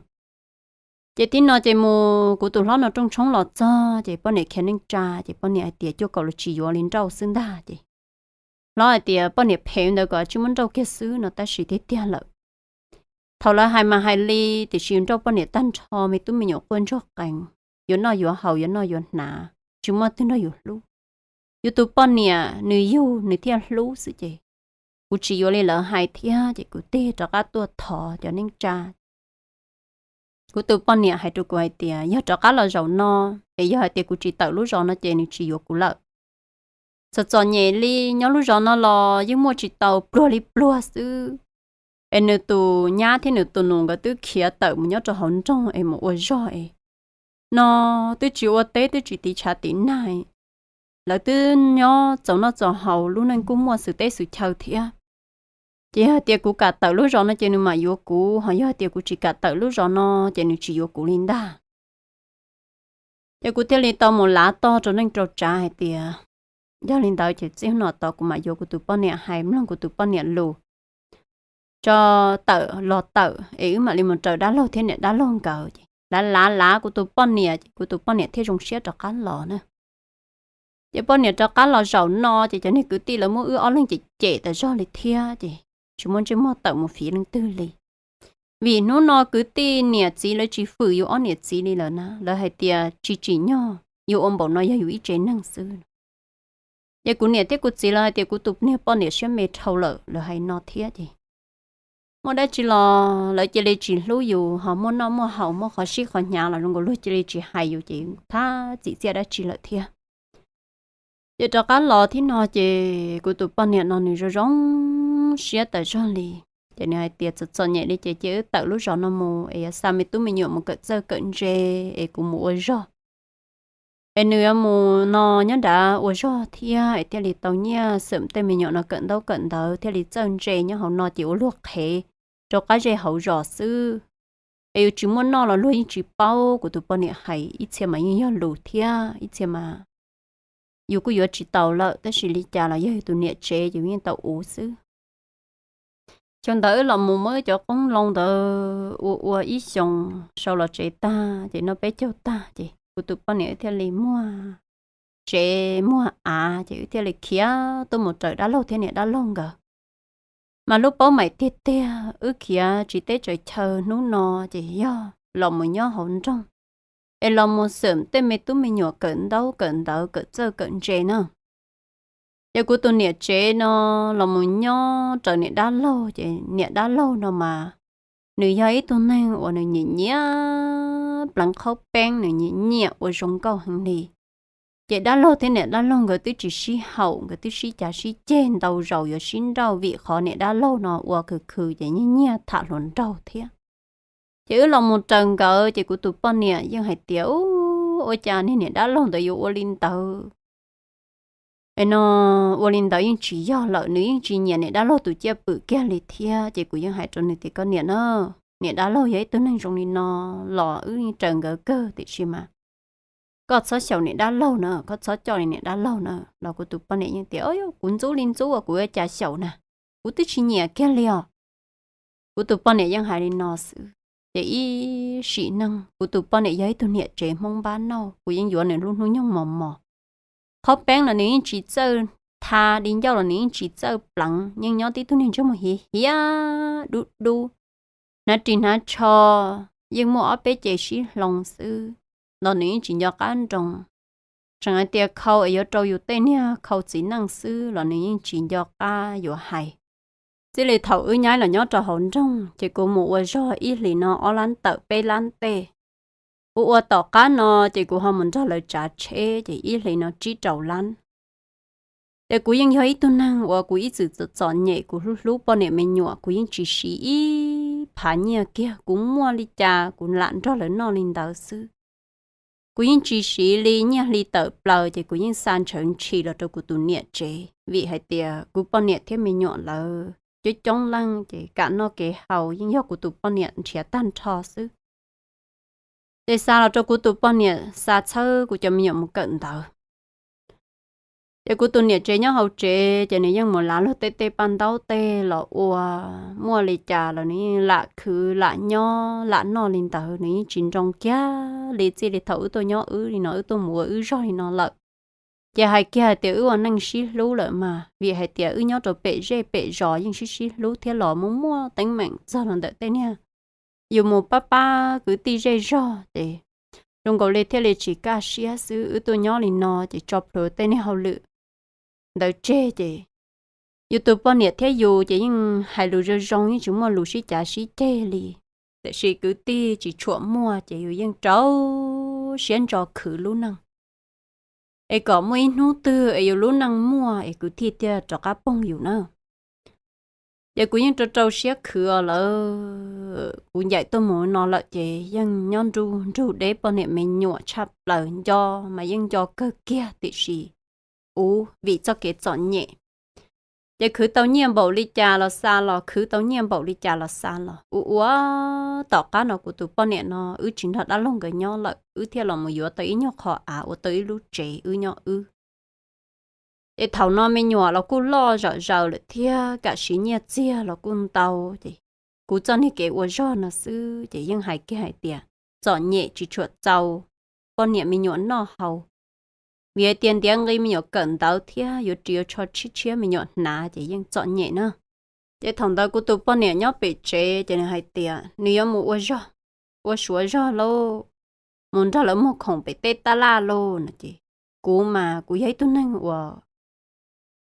Ces tib no ces mus kuv tus hlob no rooj tshoob los txog ces poj niam khiav neej tsa ces poj niam hais tias cuaj kaum los tsis yuav li nrauj xwb ntag ces hlob hais tias poj niam phem ntawd kom tsis muab nrauj kiag xwb no tab sis tiag tiag lawm. Thaum lawv hais mas hais li, tiam sis yus nrauj poj niam tag nrho me tub me nyuam quaj ntsuag qees, yuav noj yuav haus yuav noj yuav hnav, tsis muaj twg nrog yus hlub. Yus tus poj niam nws yug nws thiaj hlub xwb ces kuv tsis yuav li lawv hais thiab ces kuv tig rov qab tuaj thov cov neej tsa. Kuv tus poj niam hais rau kuv hais tias yog rov qab los zaum no, es yog hais tias kuv tsis tawm lub zos no ces nws tsis yuav kuv lawm. Txom txom nyem li nyob lub zos no los yeej muaj tsis tau pluag li pluag xwb. Es nws tus nyab thiab nws tus nus nkawd twb khiav tawm mus nyob rau hauv nroog es mus ua zog es no twb tsis ua teb twb tsis tiv tshav tiv nag, lawv twb nyob txaus noj txaus haus lub neej kuj muaj xwm teb xwm chaw thiab. Ces yog tias kuv kam tawm lub zos no ces nws mam yuav kuv, ho yog tias kuv tsis kam tawm lub zos no ces nws tsis yuav kuv li ntag. Ces kuv thiaj li tau mus lav tog rau neej rau tsav hais tias yog li ntawd ces txij no tod kuv mam yuav kuv tus poj niam hais mloog kuv tus poj niam lus, tso tawm los tawm es wb mam li mus raws dab laug thiab niam dab laug nkawd ces lav lav lav kuv tus poj niam ces kuv tus poj niam thiaj zoo siab rov qab los na. Ces poj niam rov qab los zaum no ces cov niag kwv tij lawv muab wb ob leeg cem cem tas zog li thiab ces tsis muaj ntsej muag tawm mus fiv leej twg li. Vim hnub no kwv tij niam txiv lawv tsis fwm yus ob niam txiv li lawm na, lawv hais tias tsis tsim nyog, yus ua npaum no yog yus ib tsev neeg xwb. Ces kuv niam thiab kuv txiv lawv hais tias kuv tus niag poj niam siab me dhau lawm lawv hais no thiab ces muaj dab tsi los lawv cia li tsis hlub yus, ho muaj noj muaj haus muaj qhov sib qhov hnyav los zoo nkaus luag cia li tsis hais yus ces thab txim txiaj dab tsi lawm thiab. Ces rov qab los thiab no ces kuv tus poj niam no nws zoo zoo siab tas zog li. Ces nws hais tias txom txom nyem li ces cia wb tawm lub zos no mus es yuav xa me tub me nyuam mus kawm txawj kawm ntse es kuv mus ua zog. Es nws yuav mus no nyob nrad ua zog thiab es thiaj li tau nyiaj xwm tej me nyuam no kawm ntaub kawm ntawv thiaj li txawj ntse nyob hauv no ces ua luag qhev rau qab zej hauv zos xwb. Es yus tsis muaj noj los luag yeej tsis paub, kuv tus poj niam hais ib txhia mas yeej yog lus thiab ib txhia mas yus kuj yuav tsis tau lawm tab sis li cas los yog yus tus niam tsev ces yeej tau ua xwb. Xyoo ntawd wb los mus muab wb cov qoob loo ntawd ua ua ib xyoos sau los tsev tag ces noj peb caug tag ces kuv tus poj niam wb thiaj li muag tsev muag av ces wb thiaj li khiav tuaj mus raws dab laug thiab niam dab laug nkawd. Mas lub paub maim tiag tiag wb khiav tsis teb tsaws chaw hnub no ces yog los mus nyob hauv nroog es los mus xwm tej me tub me nyuam kawm ntaub kawm ntawv kawm txawj kawm ntse na. Ces kuv tus niam tsev no los mus nyob raws niam dab laug ces niam dab laug no mas nws yog ib tug neeg uas nws nyiam nyiam pleev qhaub peeb, nws nyiam nyiam ua zoo nkauj heev li. Ces dab laug thiab niam dab laug nkawd twb tsis sib haum, nkawd twb sib cav sib ceg ntau zaus yuav sib nrauj vim qhov niam dab laug no ua khwv khwv ces nyiag nyiag tham hluas nraug thiab. Ces wb los mus raws nkawd ces kuv tus poj niam yeej hais tias, Ub, ua cas niag niam dab laug ntawd yuav ua li ntawd? Es no ua li ntawd yeej tsis yog lawm, nws yeej tsis nyiam niam dab laug tus cwj pwm kiag li thiab. Ces kuv yeej hais rau nws tias, Koj niam na, niam dab laug yog ib tug neeg zoo li no los wb yeej raws nkawd kawg tiam sis mas koj txhob xyaum niam dab laug na, koj txhob coj li niam dab laug na. Los kuv tus poj niam yeej tias, Kuv ntxub li ntxub uas kuv yuav cas xyaum na, kuv twb tsis nyiam kiag li os. Kuv tus poj niam yeej hais li no xwb. Ces ib sim neej kuv tus poj niam yog ib tug niam tsev Hmoob npab nauj, kuv yeej yuav nws lub hnub nyoog mos mos. Qhaub peeb los nws yeej tsis txawj tha, di ncauj los nws yeej tsis txawj pleev, yeej nyob tib tug niag ntsej muag hiav hiav dub dub, hnav ris hnav tsho yeej muaj ob peb ce sib hloov xwb los nws yeej tsis nco qab nroo. Tseem hais tias khau es yuav rau yus tej niag khau txiv neej xwb los nws yeej tsis nco qab yuav hais. Txij li thaum wb nyaib los nyob rau hauv nroog ces kuv mus ua zog ib hlis no ob lab tawm peb lab tej. Kuv ua tom qab no ces kuv ho mus nrog lawv tsav tsheb ces ib hlis no tsib rau lab. Ces kuv yeej yog ib tug neeg uas kuv ib txwm txom txom nyem, kuv hlub hlub poj niam me nyuam, kuv yeej tsis siv ib phav nyiaj kiag, kuv muaj li cas kuv lam nrog lawv noj li ntawd xwb. Kuv yeej tsis siv li nyiaj hli tawm plaws ces kuv yeej xa ntshaw ntshis los rau kuv tus niam tsev vim hais tias kuv poj niam thiab me nyuam lawv coob coob leej ces kam noj kev haus yeej yog kuv tus poj niam nrhiav tag nrho xwb. Ces xa los rau kuv tus poj niam xa txhawb kuv cov me nyuam mus kawm ntawv. Ces kuv tus niam tsev nyob hauv tsev ces nws yeej mus lav luag tej tej paj ntaub tej los ua, muaj li cas los nws yeej lam khwv lam nyob lam noj li ntawd, nws yeej tsis nroo kiag li txij li thaum wb tuaj nyob wb li no, wb tuaj mus ua wb zog li no lawm. Ces hais kiag hais tias wb ua neej sib hlub lawm mas vim hais tias wb nyob rau pem zej pem zos yeej sib sib hlub thiab los muaj muaj teeb meem txog los ntawm tej niag yus mus pab pab kwv tij zej zog ces zoo nkaus li thiaj li tsis kaj siab xwb. Wb tuaj nyob li no ces tso plhuav tej niag hauj lwm ntawd tseg ces yus tus poj niam thiab yus ces yeej hais lus zoo zoo, yeej tsis muaj lus sib cav sib ceg li. Tiam sis kwv tij tsis tshuam muaj ces yus yeej rau siab ntso khwv lub neej es kom muaj ib hnub twg es yus lub neej muaj es kwv tij thiaj rov qab poob yus na. Ces kuv yeej rau rau siab khwv os lawm, kuv ncaim tuaj mus no lawm ces yeej nyob nruj nrug deb poj niam me nyuam tshaj plaws, nco mas yeej nco kawg kiag tiam sis ub vim txoj kev txom nyem. Ces khwv tau nyiaj npaum li cas los xa los, khwv tau nyiaj npaum li cas los xa los. Ua ua tom qab no kuv tus poj niam no wb tsis nrog dab laug nkawd nyob lawm, wb thiaj los mus yuav tau ib nyuag qho av ua tau ib lub tsev wb nyob wb. Ces thaum no me nyuam los kuj loj zom zaws lawm thiab kam siv nyiaj txiag los kuj ntau, ces kuv txoj niag kev ua zog no xwb ces yeej hais kiag hais tias txom nyem tsis tshua txaus poj niam me nyuam noj haus, vim hais tias ntiav nqi me nyuam kawm ntawv thiab yuav ris yuav tsho tshiab tshiab me nyuam hnav ces yeej txom nyem na. Ces thaum ntawd kuv tus poj niam nyob pem tsev ces nws hais tias nws yuav mus ua zog, ua suav zog lauj, mus nrog lawv muag khoom pem tej tab laj lauj no ces kuv mas kuv yog ib tug neeg uas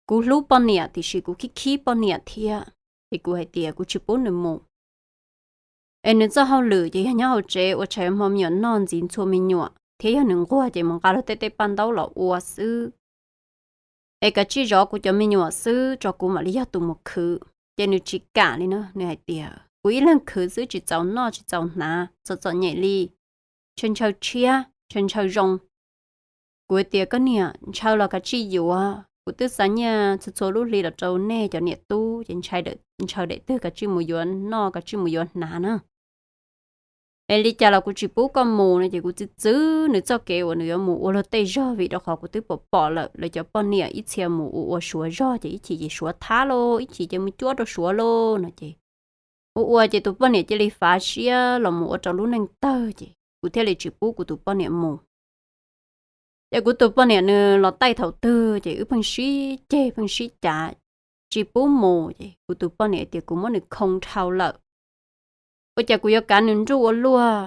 kuv hlub poj niam tiam sis kuv khib khib poj niam thiab. Ces kuv hais tias kuv tsis pub nws mus. Es nws txoj hauj lwm ces yog nyob hauv tsev ua tshais hmo me nyuam noj, ntxiv ntxhua me nyuam, thiab yog nws nquag ces mus nqa luag tej tej paj ntaub los ua xwb. Es kav tsij zov kuv cov me nyuam xwb tso kuv mam li yog tus mus khwv. Ces nws tsis kam li na, nws hais tias kuv ib leeg khwv xwb tsis txaus noj tsis txaus hnav txom txom nyem li, ntshaw ntshaw tshiab ntshaw ntshaw zoo. Kuv tias koj niam, ntshaw los kav tsij yuav, kuv twb xa nyiaj txhua txhua lub hli los rau nej cov niam tub ces ntshaw daim twg kav tsij mus yuav noj kav tsij mus yuav hnav na. Es li cas los kuv tsis pub koj mus no ces kuv txwv txwv nws txoj kev uas nws yuav mus ua luag tej zog vim rau qhov kuv twb pom pom lawm lawv cov poj niam ib txhia mus ua ua suav zog ces ib chim ces suav thab lauj, ib chim ces mus cuab rau suav lauj no ces ua ua ces tus poj niam cia li fav siab los mus ua rau lub neej tawg ces kuv thiaj li tsis pub kuv tus poj niam mus. Ces kuv tus poj niam nws los taij thaum twg ces wb pheej sib ceg pheej sib cav, tsis pub mus ces kuv tus poj niam tias kuv muab nws khoo dhau lawm. Ua cas kuv yuav kav nws nruj ua luaj,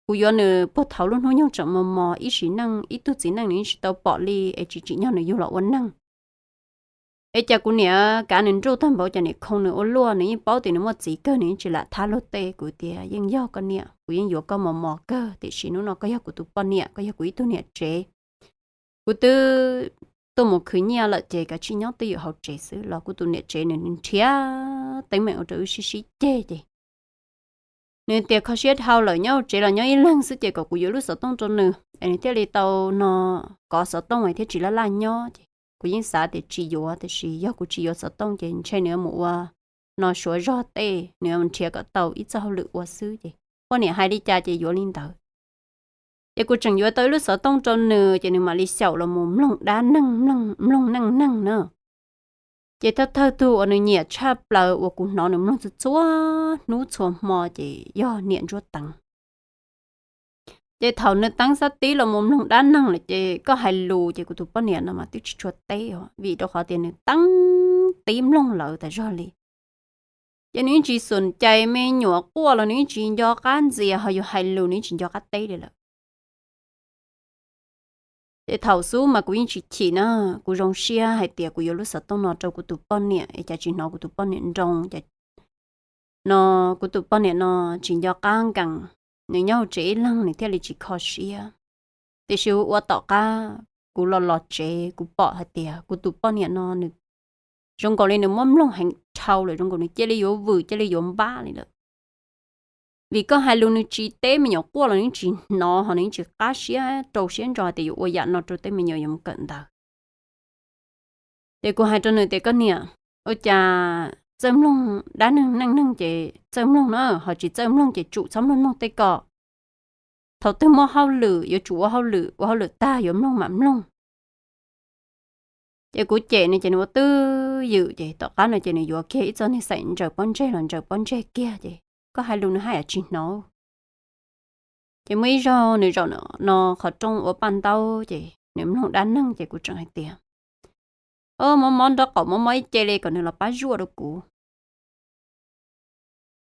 kuv yuav nws puag thaum lub hnub nyoog tseem mos mos ib sim neej ib tug txiv neej nws yeej tsis tau pom li es tsis tsim nyog nws yug los ua neeg. Es cas kuv niam kav nws nruj tag npaum cas niam khoo nws ua luaj, nws yeej paub tias nws muaj txiv kawg nws yeej tsis lam thab luag tej. Kuv tias yeej yog koj niam, kuv yeej yuav koj mos mos kawg tiam sis hnub no koj yog kuv tus poj niam, koj yog kuv ib tug niam tsev. Kuv twb tuaj mus khwv nyiaj lawm ces kav tsij nyob twj ywm hauv tsev xwb los kuv tus niam tsev nws nrhiav teeb meem ua rau wb sib sib ceg ces nws tias kho siab dhau lawm nyob hauv tsev los nyob ib leeg xwb ces kom kuv yuav lub xov tooj rau nws es nws thiaj li tau no kov xov tooj thiab tsis laj laj nyob ces kuv yeej xav tias tsis yuav tiam sis yog kuv tsis yuav xov tooj ces ntshe nws yuav mus ua no suav zog tej, nws yuav mus nrhiav kom tau ib txoj hauj lwm ua xwb ces poj niam hais li cas ces yuav li ntawd. Ces kuv tseem yuav tau ib lub xov tooj rau nws ces nws mam li xyaum los mus mloog dab neeg, mloog neej neeg na. Ces thawj thawj tug uas nws nyiam tshaj plaws uas kuv hnov nws mloog txhua txhua hnub txhua hmo ces yog niam Ntsuab Teev. Ces thaum nws teeb xab tib los mus mloog dab neeg lawm ces koj hais lus ces kuv tus poj niam no mas twb tsis tshua teb os vim rau qhov tias nws teeb tib mloog lawv tas zog li. Ces nws yeej tsis xum cais, me nyuam quaj los nws yeej tsis nco qab ntxias, ho yus hais lus nws yeej tsis nco qab teb li lawm. Ces thaum xub mas kuv yeej tsis chim na, kuv zoo siab hais tias kuv yuav lub xov tooj no rau kuv tus poj niam es cas tsis hnov kuv tus poj niam nroo ces no kuv tus poj niam no tsis nco qab nkees, nws nyob hauv tsev ib leeg nws thiaj li tsis kho siab. Tiam sis ua tom qab kuv los los tsev kuv pom hais tias kuv tus poj niam no nws zoo nkaus li nws muab mloog heev dhau lawm, zoo nkaus nws cia li yuav vwm cia li yuav npab li lawm. Vim koj hais lus nws tsis teb, me nyuam quaj los nws tsis hnov ho nws yeej tsis qab siab rau siab ntso hais tias yuav ua yam no rau tej me nyuam yuav mus kawm ntawv. Ces kuv hais rau nws tias koj niam, ua cas txawj mloog dab neeg neej neeg ces txawj mloog na, ho tsis txawj mloog ces tsum txhob mloog mloog tej ko. Thaum twg muaj hauj lwm yuav tsum ua hauj lwm, ua hauj lwm tag yuav mloog mam mloog. Ces kuv cem nws ces nws ua twj ywm ces tom qab no ces nws yuav kiag ib txoj niag xaim ntsaws pob ntseg los ntsaws pob ntseg kiag ces koj hais lus nws haj yam tsis hnov. Ces muaj ib zaug nws zaum no qhov rooj ua paj ntaub ces nws mloog dab neeg ces kuv tseem hais tias, o, mob mob nraub qaum mob mob ib ce li kom nws los pab zuaj rau kuv.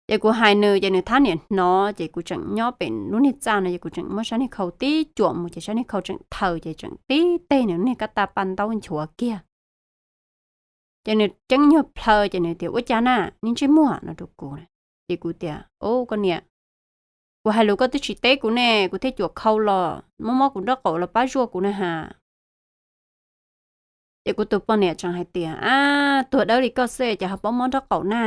Ces kuv hais nws ces nws thab niam hnov ces kuv tseem nyob pem lub niag txaj no ces kuv tseem muab sab niag khau tib cuam mus ces sab niag khau tseem thaws ces tseem tib teg nws lub niag kab tag paj ntaub nchuav kiag. Ces nws ceeb nyuag plhaw ces nws tias ua cas na, niag ntsej muag no rau kuv. Ces kuv tias, o, koj niam, kuv hais lus koj twb tsis teb kuv ne, kuv thiaj cuam khau los mob mob kuv nraub qaum los pab zuaj kuv na has. Ces kuv tus poj niam tseem hais tias, ab, tuag dawb li koj xwb cas ho paub mob nraub qaum na,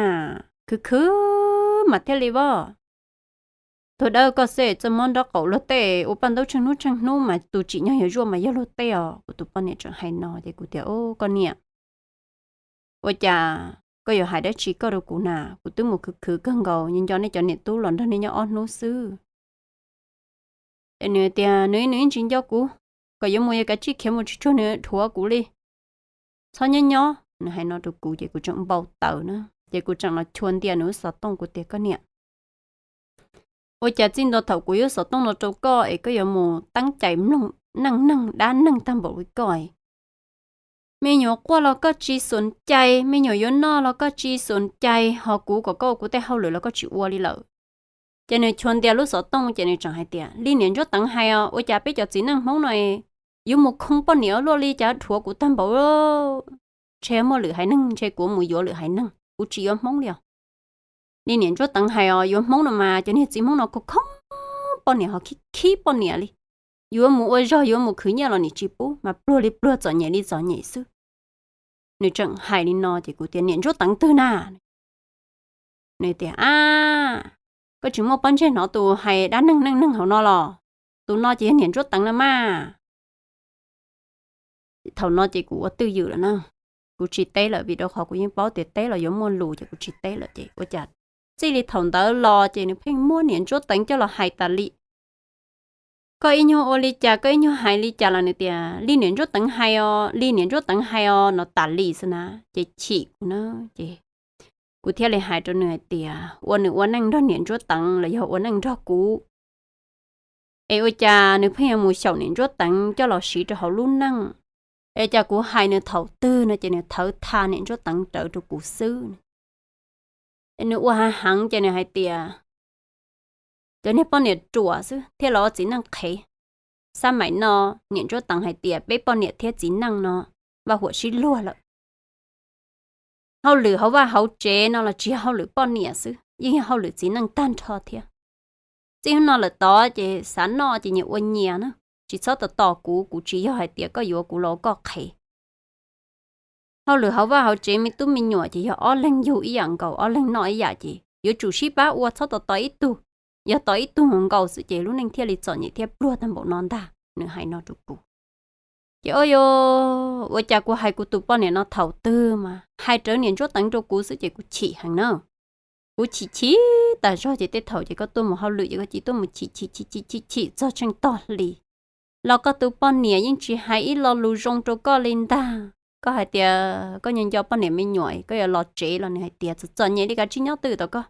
khwv khwv mas thiaj li voj. Tuag dawb koj xwb txawj mob nraub qaum, luag tej ua paj ntaub tsheej hnub tsheej hnub mas tus tsim nyog yuav zuaj mas yog luag tej os. Kuv tus poj niam tseem hais no ces kuv tias, o, koj niam, ua cas koj yuav hais dab tsi koj rau kuv na, kuv twb mus khwv khwv kawg nkaus, nco nco nej cov niam tub los nrog nej nyob ob hnub xwb. Ces nws tias nws nws yeej tsis nco kuv, kom yuav mus yuav kav tsij khiav mus tsis tsuag nws dhuav kuv li, txhob nyob nyob. Nws hais no rau kuv ces kuv tseem npau taws na, ces kuv tseem los chua ntia nws lub xov tooj, kuv tias koj niam, ua cas txij ntua thaum kuv yuav xov tooj no rau koj es koj yuav mus teeb cais mloog neej neeg dab neeg tag npaum li koj? Me nyuam quaj los koj tsis xum cais, me nyuam yuav noj los koj tsis xum cais, ho kuv kom koj ua kuv tej hauj lwm los koj tsis ua li lawm. Ces nws chua ntia lub xov tooj ces nws tseem hais tias li niam Ntsuab Teev hais os, ua cas peb cov txiv neej Hmoob no yuav mus khoo poj niam ua luaj li, cas dhuav kuv tag npaum. Ntshe muaj lwm haiv neeg, ntshe kuv mus yuav lwm haiv neeg, kuv tsis yuav Hmoob li os. li niam Ntsuab Teev hais os, yuav Hmoob no mas cov niag txiv Hmoob no khov khoob poj niam ho khib khib poj niam li. Yuav mus ua zog yuav mus khwv nyiaj los nim tsis pub mas pluag li pluag txom nyem li txom nyem xwb. Nws tseem hais li no ces kuv tias niam Ntsuab Teev twg na? Nws tias a, koj tsis muaj pob ntseg hnov tus hais dab neeg neej neeg hauv no los? Tus no ces yog niam Ntsuab Teev na mas. Thaum no ces kuv ua twj ywm lawm na, kuv tsis teb lawm vim rau qhov kuv yeej paub tias teb los yuav muaj lus ces kuv tsis teb lawm ces ua cas txij li thaum ntawd los ces nws pheej muab niam Ntsuab Teev coj los hais tas li. Koj ib nyuag ua li cas koj ib nyuag hais li cas los nws tias li niam Ntsuab Teev hais os, li niam Ntsuab Teev hais os no tas li xwb na. Ces chim kuv na, ces kuv thiaj li hais rau nws hais tias ua nws ua neej nrog niam Ntsuab Teev los yog ua neej nrog kuv, es ua cas nws pheej yuav mus xyaum niam Ntsuab Teev coj los siv rau hauv lub neej? Es cas kuv hais nws thaum twg no ces nws thawv tha niam Ntsuab Teev rawv rau kuv xwb. Es nws ua hav heev ces nws hais tias cov niag poj niam ruam xwb thiaj los ua txiv neej qhev. Xab maim no niam Ntsuab Teev hais tias peb poj niam thiab txiv neej no vaj huam sib luag lawm. Hauj lwm hauv vaj hauv tsev no los tsis yog hauj lwm poj niam xwb, yeej yog hauj lwm txiv neej tag nrho thiab. Txij hnub no lawm tod ces xav noj ces nyias ua nyias na, tsis txhob tos tos kuv, kuv tsis yog hais tias koj yuav kuv los koj qhev. Hauj lwm hauv vaj hauv tsev me tub me nyuam ces yog ob leeg yug ib yam nkaus, ob leeg noj ib yam ces yuav tsum sib pab ua, txhob tos tos ib tug. Yog tos ib tug nkaus xwb ces lub neej thiaj li txom nyem thiab pluag tag npaum no ntag, nws hais no rau kuv. Ces o, ua cas kuv hais kuv tus poj niam no thaum twg mas hais rawv niam Ntsuab Teev rau kuv xwb ces kuv chim heev na. Kuv chim chim tas zog ces tej thaum ces koj tuaj mus hauj lwm ces koj cia tuaj mus chim chim chim chim chim chim txog tsheej tog hli los koj tus poj niam yeej tsis hais ib lo lus zoo rau koj li ntag. Koj hais tias koj nco nco poj niam me nyuam koj yuav los tsev los nws hais tias txom txom nyem li kav tsij nyob twj tom koj.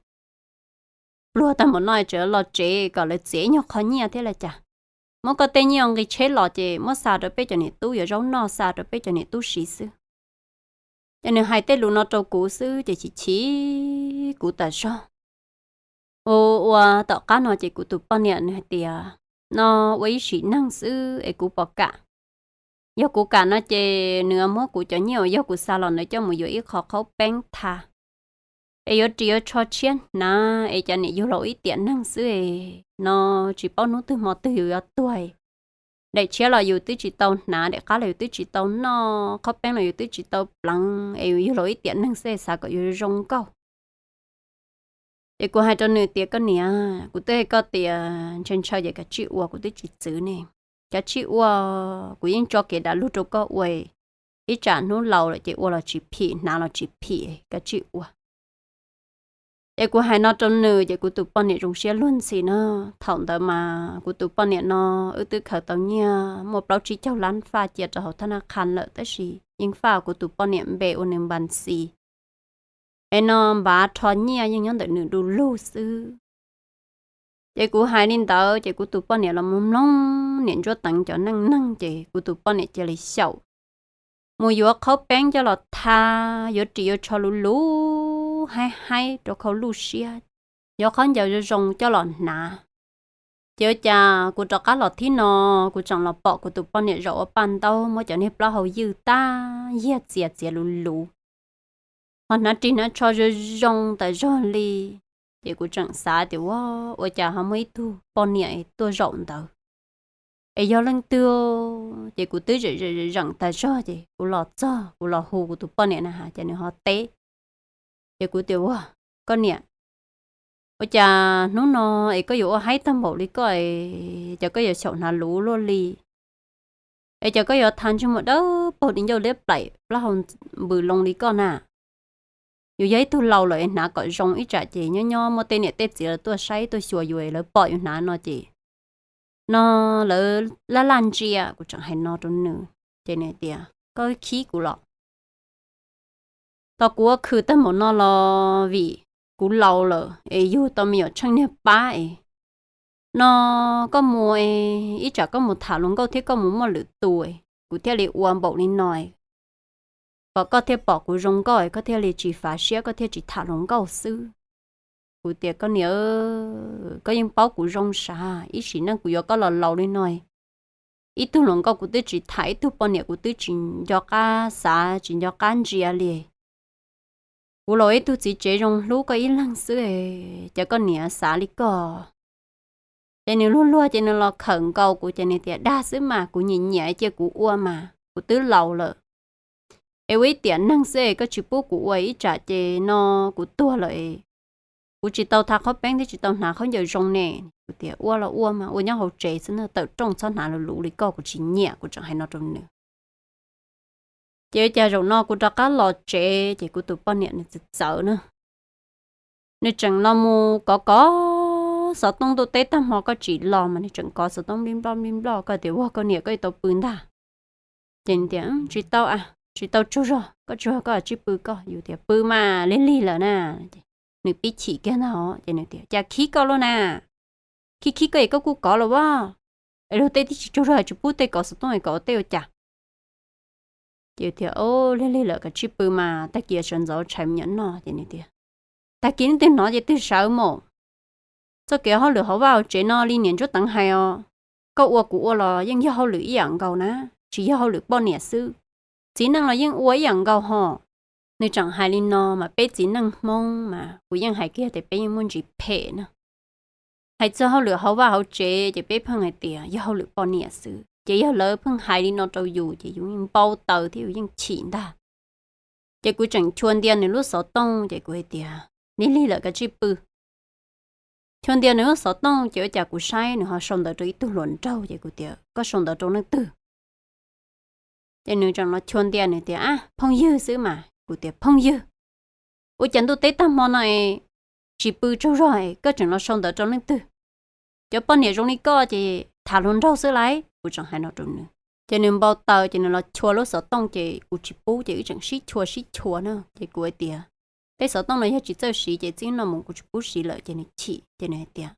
Pluag tag npaum no tseem los tsev kom lawv txiav ib nyuag qho nyiaj thiab li cas. Muab koj tej nyiaj nqi tsheb los ces muab xa rau peb cov niam tub yuav zaub noj, xa rau peb cov niam tub siv xwb. Ces nws hais tej lus no rau kuv xwb ces chim chim kuv tas zog. Ua ua tom qab no ces kuv tus poj niam nws hais tias no ua ib sim neej xwb es kuv puas kam. Yog kuv kam no ces nws muab kuv cov nyiaj uas yog kuv xa los ntawd coj mus yuav ib qho qhaub peeb tha es yuav ris yuav tsho tshiab hnav es cas niam yug los ib tiam neeg xwb es no tsis paub hnub twg hmo twg yus yuav tuag. Daim tshiab los yus twb tsis tau hnav, daim qab los yus twb tsis tau noj, qhaub peeb los yus twb tsis tau pleev es yus yug los ib tiam neeg xwb es xav kom yus zoo nkauj. Ces kuv hais rau nws tias koj niam, kuv twb hais koj tias ntshaw ntshaw ces kav tsij ua, kuv twb tsis txwv ne. Kav tsij ua, kuv yeej tso kev dav lug rau koj ua, ib tsam hnub laus lawm ces ua los tsis phim, hnav los tsis phim, kav tsij ua. Ces kuv hais no rau nws ces kuv tus poj niam zoo siab luag ntxhi na. Thaum ntawd mas kuv tus poj niam no wb twb khaws tau nyiaj muaj plaub tsib caug lab faj cia rau hauv thab nab qha lawm tab sis yeej faj kuv tus poj niam npe ua nws npas xis es no npav rho nyiaj yeej nyob ntawm nws du lug xwb. Ces kuv hais li ntawd ces kuv tus poj niam los mus mloog niam Ntsuab Teev cov neej neeg ces kuv tus poj niam cia li xyaum mus yuav qhaub peeb coj los tha, yuav ris yuav tsho luv luv haib haib rau khau luj siab, yuav khaub ncaws zoo zoo coj los hnav. Ces ua cas kuv rov qab los thib no, kuv tseem los pom kuv tus poj niam zaum ua paj ntaub muab cov niag plaub hau ywj tag yiag txias txiav luv luv, ho hnav ris hnav tsho zoo zoo tas zog li. Ces kuv tseem xav tias ua, ua cas ho muaj ib tug poj niam tuaj zaum ntawd es yog leej twg. Ces kuv twb zeem zeem tas zog ces kuv los txog kuv los hu kuv tus poj niam na has ces nws ho teb. Ces kuv tias ua, koj niam, ua cas hnub no es koj yuav ua haib tag npaum li koj es cas koj yuav xyaum hnav luv luaj li es cas koj yuav tha ntsej muag dawb paug di ncauj liab plaim plaub hau npws loo li koj na? Yus yog ib tug laus lawm es hnav kom zoo ib tsam ces nyob nyob muaj tej niam tej txiv lawv tuaj saib tuaj xyuas yus es lawv pom yus hnav no ces no lawv laj laj ntsia. Kuv tseem hais no rau nws ces nws tias koj khib kuv los? Tos kuv ua khwm tag npaum no los vim kuv laus lawm es yug tau me nyuam tsheej niag pab es no koj mus es ib tsam koj mus tham hluas nkauj thiab koj mus muaj lwm tus es kuv thiaj li ua npaum li no es kom koj thiaj pom kuv zoo nkauj es koj thiaj li tsis fav siab koj thiaj tsis tham hluas nkauj xwb. Kuv tias koj niam, koj yeej paub kuv zoo sav, ib sim neej kuv yuav koj los laus li no, ib tug hluas nkauj kuv twb tsis tham, ib tug poj niam kuv twb tsis nco qab xav tsis nco qab ntsia li. Kuv los ib tug txiv tsev zoo hlub koj ib leeg xwb, ces koj niam xav li koj. Ces nws luag luag ces nws los khawm nkaus kuv ces nws tias, dag xwb mas, kuv nyiam nyiam cia kuv ua mas, kuv twb laus lawm. Es ua ib tiam neeg xwb es koj tsis pub kuv ua ib tsam ces no kuv tuag lawm, kuv tsis tau tha qhob peeb thiab tsis tau hnav khaub ncaws zoo ne. Kuv tias, ua los ua mas, ua nyob hauv tsev xwb na, tawm rooj txhob hnav luv luv li koj, kuv tsis nyiam, kuv tseem hais no rau nws. Ces ua cas zaum no kuv rov qab los tsev ces kuv tus poj niam nws txawv txawv na. Nws tseem los mus kov kov xov tooj ntuj teb tag hmo, koj tsis los mas nws tseem kov xov tooj nplij nploj nplij nploj, koj tias, ua koj niam, koj yuav tau pw ntag. Ces nws tias, tsis tau a, tsis tau tsaug zog, koj tsaug zog koj tsij pw koj. Yus tias, pw mas, lig lig lawm na. Nws pib chim kiag ntag os, ces nws tias, cas khib koj luaj na, khib khib koj es koj kuj kov los as, es luag tej twb tsis tsaug zog es tsis pub tej kov xov tooj es kov tej ua cas. Ces tias, o, lig lig lawm, koj tsij pw mas, tag kis sawv ntxov tshais me nyuam noj. Ces nws tias, tag kis leej twg hnov ces twg sawv mus. Txoj kev hauj lwm hauv vaj hauv tsev no li niam Ntsuab Teev hais os, koj ua kuv ua los yeej yog hauj lwm ib yam nkaus na, tsis yog hauj lwm poj niam xwb, txiv neej los yeej ua ib yam nkaus hos. Nws tseem hais li no mas peb txiv neej Hmoob mas kuv yeej hais kiag tias peb yeej muaj ntsis phem na. Hais txog hauj lwm hauv vaj hauv tsev ces peb pheej hais tias yog hauj lwm poj niam xwb, ces yog lawv pheej hais li no rau yus ces yus yeej npau taws thiab yus yeej chim ntag. Ces kuv tseem chua ntia nws lub xov tooj ces kuv hais tias, lig lig lawm, koj tsij pw. Chua ntia nws lub xov tooj ces ua cas kuv saib nws ho sau ntawv rau ib tug hluas nraug ces kuv tias, koj sau ntawv rau leej twg? Ces nws tseem los chua ntia nws tias, a, phooj ywg xwb mas. Kuv tias, phooj ywg? Ua cas ntuj teb tag hmo no es tsis pw tsaug zog es koj tseem los sau ntawv rau leej twg? Cov poj niam zoo li koj ces tham hluas nraug xwb lauj, kuv tseem hais no rau nws. Ces nws npau taws ces nws los chua lub xov tooj ces kuv tsis pub ces wb tseem sib chua sib chua na. Ces kuv hais tias, tej xov tooj no yog tsis txawj siv ces txij no mus kuv tsis pub siv lawm. Ces nws chim ces nws hais tias,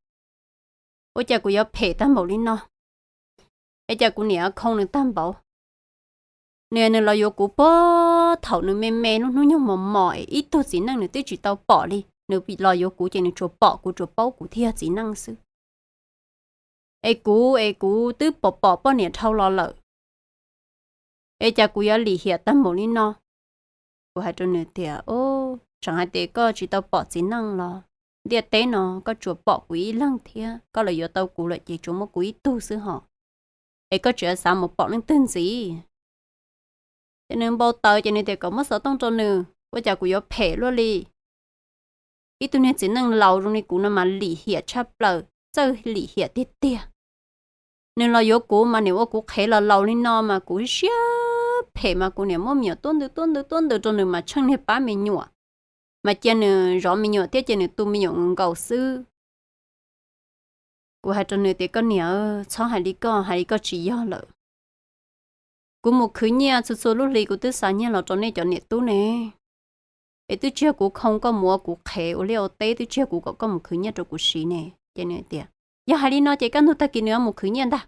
ua cas kuv yuav phem tag npaum li no, es cas kuv niam khoo nws tag npaum. Nws, nws los yuav kuv puag thaum nws me me lub hnub nyoog mos mos es ib tug txiv neej nws twb tsis tau pom li, nws los yuav kuv ces nws tsuas pom kuv, tsuas paub kuv thiaj yog txiv neej xwb. Es kuv, es kuv twb pom pom poj niam dhau los lawm, es cas kuv yuav lim hiam tag npaum li no? Kuv hais rau nws tias, o, tseem hais tias koj tsis tau pom txiv neej los, ntiaj teb no koj tsuas pom kuv ib leeg thiab, koj los yuav tau kuv lawm ces tsuas muaj kuv ib tug xwb hos, es koj tseem xav mus pom leej twg ntxiv? Ces nws npau taws ces nws tias kom muab xov tooj rau nws, ua cas kuv yuav phem luaj li. Ib tug niag txiv neej laus zoo li kuv no mas lim hiam tshaj plaws, txawj lim hiam tiag tiag. Nws los yuav kuv mas niam ua kuv qhev los laus li no mas kuv siab phem mas kuv niam muab me nyuam tuab ntws tuab ntws tuab ntws rau nws mas tsheej niag pab me nyuam, mas cia nws zov me nyuam thiab cia nws tu me nyuam nkaus xwb. Kuv hais rau nws tias, koj niam, txhob hais li koj, hais li koj tsis yog lawm. Kuv mus khwv nyiaj txhua txhua lub hli kuv twb xa nyiaj los rau nej cov niam tub ne, es twb tsis yog kuv khoo koj mus ua kuv qhev ua liaj ua teb, twb tsis yog kuv kom koj mus khwv nyiaj rau kuv siv ne. Ces nws tias, yog hais li no ces kaj ntug tag kis nws yuav mus khwv nyiaj ntag.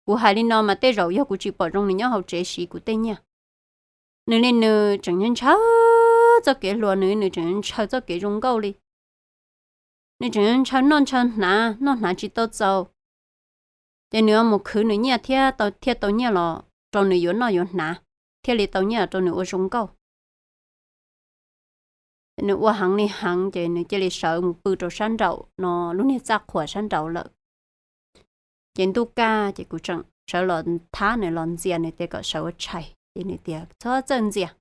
Kuv hais li no mas tej zaum yog kuv tsis pom zoo nws nyob hauv tsev siv kuv tej nyiaj. Nws li nws tseem ntshaw txoj kev hluas, nws, nws tseem ntshaw txoj kev zoo nkauj li. Nws tseem ntshaw noj ntshaw hnav, noj hnav tsis tau txaus, ces nws yuav mus khwv nws nyiaj thiab tau, thiaj tau nyiaj los rau nws yuav noj yuav hnav, thiaj li tau nyiaj los rau nws ua zoo nkauj. Nws ua heev li heev ces nws cia li sawv mus pw rau sab nraum no lub niag txaj qhuas sab nraud lawm. Ces ntuj kaj ces kuv tseem sawv los thab nws los ntxias nws tias kom sawv ua tshais, ces nws tias txhob txawj ntxias,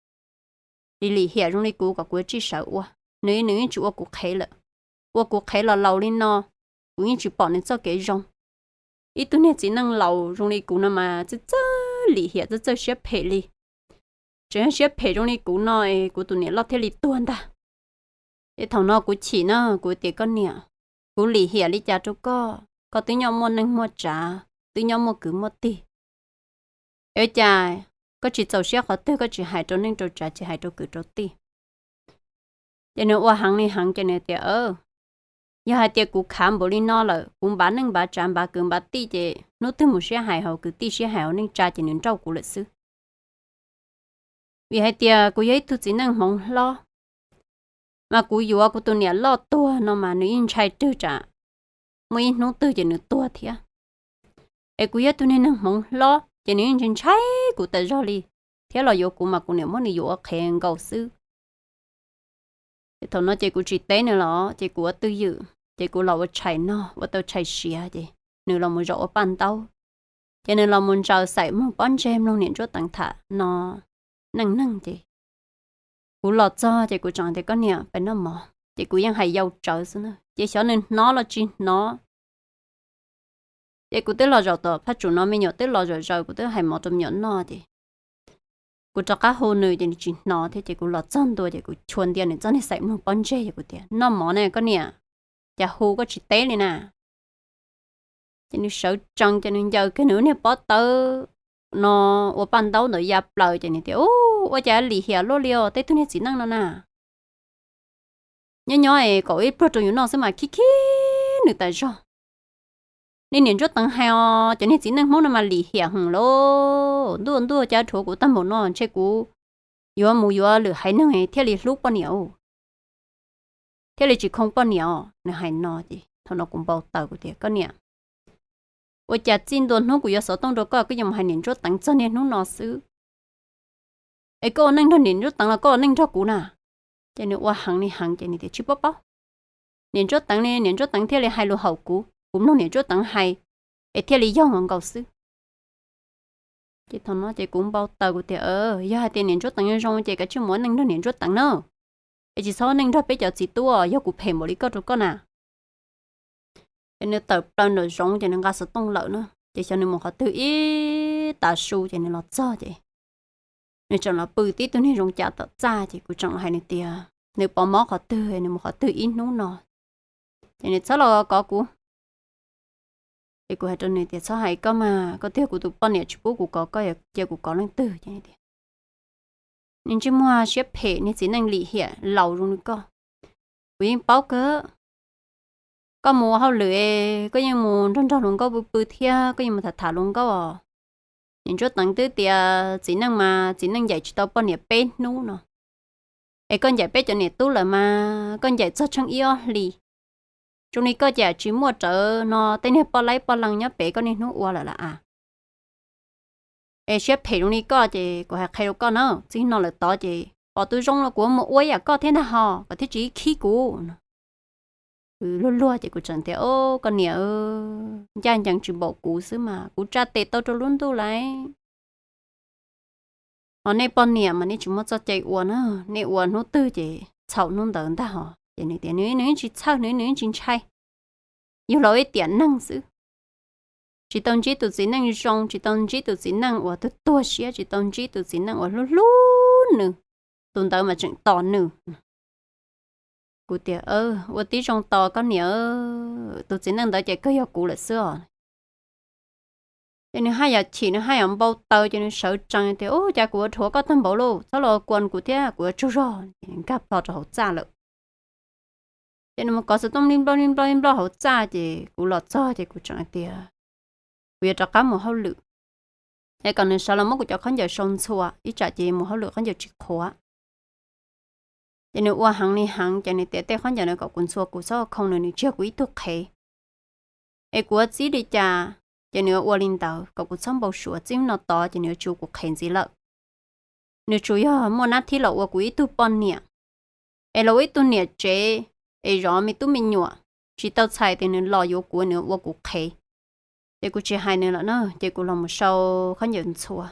lim lim hiam zoo li kuv kom kuv tsij sawv ua. Nws, nws yeej tsis ua kuv qhev lawm, ua kuv qhev los laus li no, kuv yeej tsis pom nws txoj kev zoo. Ib tug niag txiv neej laus zoo li kuv no mas txawj txawj lim hiam txawj txawj siab phem li. Tseem yog siab phem zoo li kuv no es kuv tus niam loj thiaj li tuag ntag. Ces thaum no kuv chim na, kuv tias koj niam, kuv lim hiam li cas rau koj, koj twb nyob muaj neej muaj tsav, twb nyob muaj kwv muaj tij, es cas koj tsis txaus siab qhov twg koj tsis hais rau neej rau tsav, tsis hais rau kwv rau tij? Ces nws ua heev li heev ces nws tias, yog hais tias kuv khav npaum li no lawm, kuv npav neej npav tsav npav kwv npav tij ces hnub twg mus sib hais hauv kwv tij sib hais hauv neej tsa ces nws nrauj kuv lawm xwb. Vim hais tias kuv yog ib tug txiv neej hmoov hlob, mas kuv yuav kuv tus niam loj tuag no mas nws yeej ntshai rwg tsam muaj ib hnub twg ces nws tuag thiab. Es kuv yog ib tug niag neeg hmoov hlob ces nws yeej ntshai ntshai kuv tas zog li, thiab los yuav kuv mas kuv niam muab nws yuav ua qhev nkaus xwb. Ces thaum no ces kuv tsis teb nws los ces kuv ua twj ywm ces kuv los ua tshais no ua tau tshais siav ces nws los mus zaum ua paj ntaub. Ces nws los mus ntsaws xaim mloog pob ntseg mloog niam Ntsuab Teev tham no neej neeg ces kuv los txog ces kuv tseem tias koj niam peb noj mov ces kuv yeej hais yau tsawv xwb na ces xyov nws hnov los tsis hnov. Ces kuv twb los zaum tom phaj tsum no me nyuam twb los zom zaws kuv twb hais mov rau me nyuam noj ces kuv rov qab hu nws ces nws tsis hnov thiab ces kuv los txog ntua ces kuv chua ntia nws txoj niag xaim mloog pob ntseg es kuv tias noj mov ne koj niam, cas hu koj tsis teb li na. Ces nws sawv tsees ces nws ncaws kiag nws lub niag pob tawb no ua paj ntaub ntawd ya plaws ces nws tias u, ua cas lim hiam luaj li os tej tug niag txiv neej no na. Nyob nyob es kom ib pluag rau yus noj xwb mas khib khib nws tas zog. Nej niam Ntsuab Teev hais os cov niag txiv neej Hmoob no mas lim hiam heev lauj, ntuj ntuj cas rhuav kuv tag npaum no ntshe kuv yuav mus yuav lwm haiv neeg thiaj li hlub poj niam, thiaj li tsis khoo poj niam os. Nws hais no ces thaum no kuv npau taws kuv tias koj niam, ua cas txij ntua hnub kuv yuav xov tooj rau koj koj yuav mus hais niam Ntsuab Teev txog niaj hnub no xwb. Es koj ua neej nrog niam Ntsuab Teev los koj ua neej nrog kuv na? Ces nws ua heev li heev ces nws tias tsis paub paub. Niam Ntsuab Teev li niam Ntsuab Teev thiaj li hais lus haum kuv, kuv mloog niam Ntsuab Teev hais es thiaj li yog nkaus nkaus xwb. Ces thaum no ces kuv npau taws kuv tias yog hais tias niam Ntsuab Teev zoo ces kav tsij mus ua neej nrog niam Ntsuab Teev na, es tsis txhob ua neej nrog peb cov txiv tub yog kuv phem npaum li koj rau koj na. Ces nws tawm plaws nraum zoov ces nws nqa xov tooj lawm na ces xyov nws mus qhov twg ib tav su ces nws los txog ces nws tseem los pw tib tug niag zoo cas tom txaj ces kuv tseem los hais nws tias nws pov mob qhov twg nws mus qhov twg ib hnub no, ces nws txhob los kov kuv. Ces kuv hais rau nws tias txhob hais koj mas, koj twb yog kuv tus poj niam tsis pub kuv kov koj, cia kuv kov leej twg? Ces nws tias nws ntsej muag siab phem niag txiv neej lim hiam laus zoo li koj, kuv yeej paub kawg. Koj mus ua hauj lwm es koj yeej mus nrog nrog hluas nkauj pw pw thiab koj yeej mus tham tham hluas nkauj os. Niam Ntsuab Teev twb tias txiv neej mas txiv neej ncaim tsis tau poj niam peb hnub no, es koj ncaim peb cov niam tub lawm mas koj ncaim txog tsheej ib ob hlis. Zoo li koj cas tsis muaj rawv no tej niag poj laib poj leeg nyob pem koj niaj hnub ua lawm las as. Es siab phem zoo li koj ces kuv hais qhia rau koj na, txij no lawm tod ces pom tus zoo los kuv ua mus ua ib yam koj thiab ntag ho, koj thiaj tsis khib kuv. Luag luag ces kuv tseem tias o, koj niam, ncaj ncees tsis npaum kuv xwb mas kuv tsa tes tau rau lub ntuj lauj. Ho nej poj niam mas nej tsis muaj txoj cai ua na, nej ua hnub twg ces txhaum hnub ntawd ntag ho. Ces nws tias nws nws tsis txhawj nws nws tsis ntshai, yug los ib tiam neeg xwb. Tsis tau ntsib tus txiv neej zoo, tsis tau ntsib tus txiv neej uas tuag tuag siab, tsis tau ntsib tus txiv neej uas hlub hlub nws, tus ntawd mas tseem tos nws. Kuv tias ua tib zoo tos koj niam, tus txiv neej ntawd ces kawg yog kuv lawm xwb os. Ces nws haj yam chim nws haj yam npau taws ces nws sawv tsees tias u, cas kuv ua rhuav koj tag npaum lauj, txhob los kua kuv thiab kuv yuav tsaug zog. Nkag plho rau hauv txaj lawm. Ces nws mus kov xov tooj li nploj li nploj li nploj hauv txaj ces kuv los txog ces kuv tseem hais tias kuv yuav rov qab mus hauj lwm, es kom nws sawv los muab kuv cov khaub ncaws sau ntxhua ib tsam ces mus hauj lwm khaub ncaws tsis qhuav. Ces nws ua heev li heev ces nws tias tej khaub ncaws no kom kuv ntxhua kuv txhob ua khoo nws, nws tsis yog kuv ib tug qhev. Es kuv ua txib li cas ces nws ua li ntawd, kom kuv txhob npau suav, txij no tod ces nws yuav tsis ua kuv qhev ntxiv lawm. Nws tsuas yog muaj nab thib los ua kuv ib tug poj niam, es los ua ib tug niam tsev, es zov me tub me nyuam, tsis tau txhais tias nws los yuav kuv nws ua kuv qhev. Ces kuv tsis hais nws lawm na ces kuv los mus sau khaub ncaws ntxhua.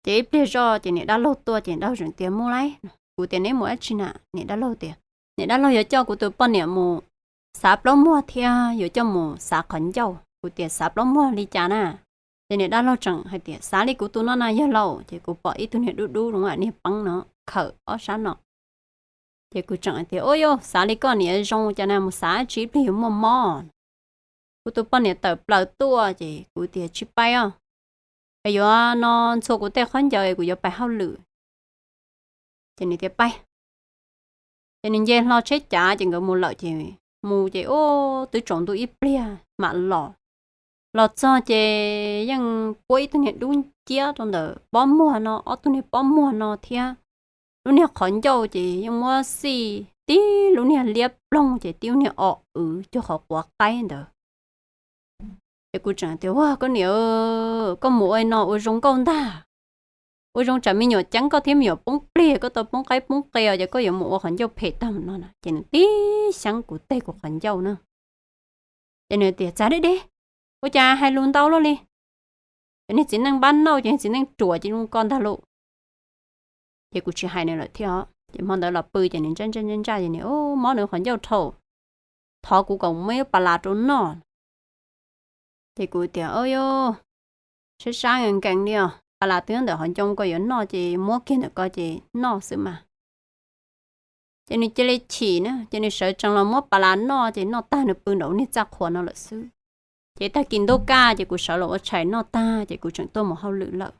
Ces ib pliag zoj ces niam dab laug tuaj ces niam dab laug tseem tias mus lauj. Kuv tias neb mus dab tsi na? Niam dab laug tias niam dab laug yuav coj kuv tus poj niam mus xav plaub muag thiab yuav coj mus xav qhov ncauj. Kuv tias xav plaub muag li cas na? Ces niam dab laug tseem hais tias xav li kuv tus no na yawg laus. Ces kuv pom ib tug niag dub dub zoo niag peeb no khawm ob sab no. Ces kuv tseem hais tias u, yuav xav li koj niam zoo cas na, mus xav dab tsi ib pliag yuav muaj mob. Kuv tus poj niam tawm plaws tuaj ces kuv tias tsis pais os, es yuav no ntxhua kuv tej khaub ncaws kuv yuav pais hauj lwm. Ces nws tias pais. Ces nws nce hlo tsheb cav ces nkawd mus lawm ces mus ces u, twb tsaus ntuj ib pliag mam los. Los txog ces yeej puab ib tug niag dub nciab rau ntawm pob muag no, ob tug niag pob muag no thiab lub niag qhov ncauj ces yeej muab xij tib lub niag liab ploog ces tib lub niag o wv cuag qhov quav qaib ntawd. Ces kuv tseem tias ua koj niam, koj mus ua no ua zoo nkauj ntag. Ua zoo tsam me nyuam ceeb koj thiab me nyuam poob plig, koj tau poob qaib poob qe os, ces koj yuav mus ua qhov ncauj phem tag no na. Ces nws tib xyaab kuv teg kuv qhov ncauj na. Ces nws tias, txav deb deb, ua cas hais lus ntau luaj li? Ces niag txiv neej npab nauj ces niag txiv neej ruam ces zoo ko ntag lauj. Ces kuv tsis hais nws lawm thiab os. Ces hmo ntawd los pw ces nws ntsaj ntsaj ntsaj ntsaj ces nws mob nws qhov ncauj dhau, thov kuv kom muab ib pas las rau noj. Ces kuv tias, o yog, sab sab nkees nkees li os, pas las twb ntawm hauv ncoo ko yuav noj ces muab kiag ntawm ko ces noj xwb mas. Ces nws cia li chim na, ces nws sawv tsees los muab pas las noj ces noj tag nws pw nraum niag txaj qhua no lawm xwb. Ces tag kis ntuj kaj ces kuv sawv los ua tshais noj tag ces kuv tseem tuaj mus hauj lwm lawm.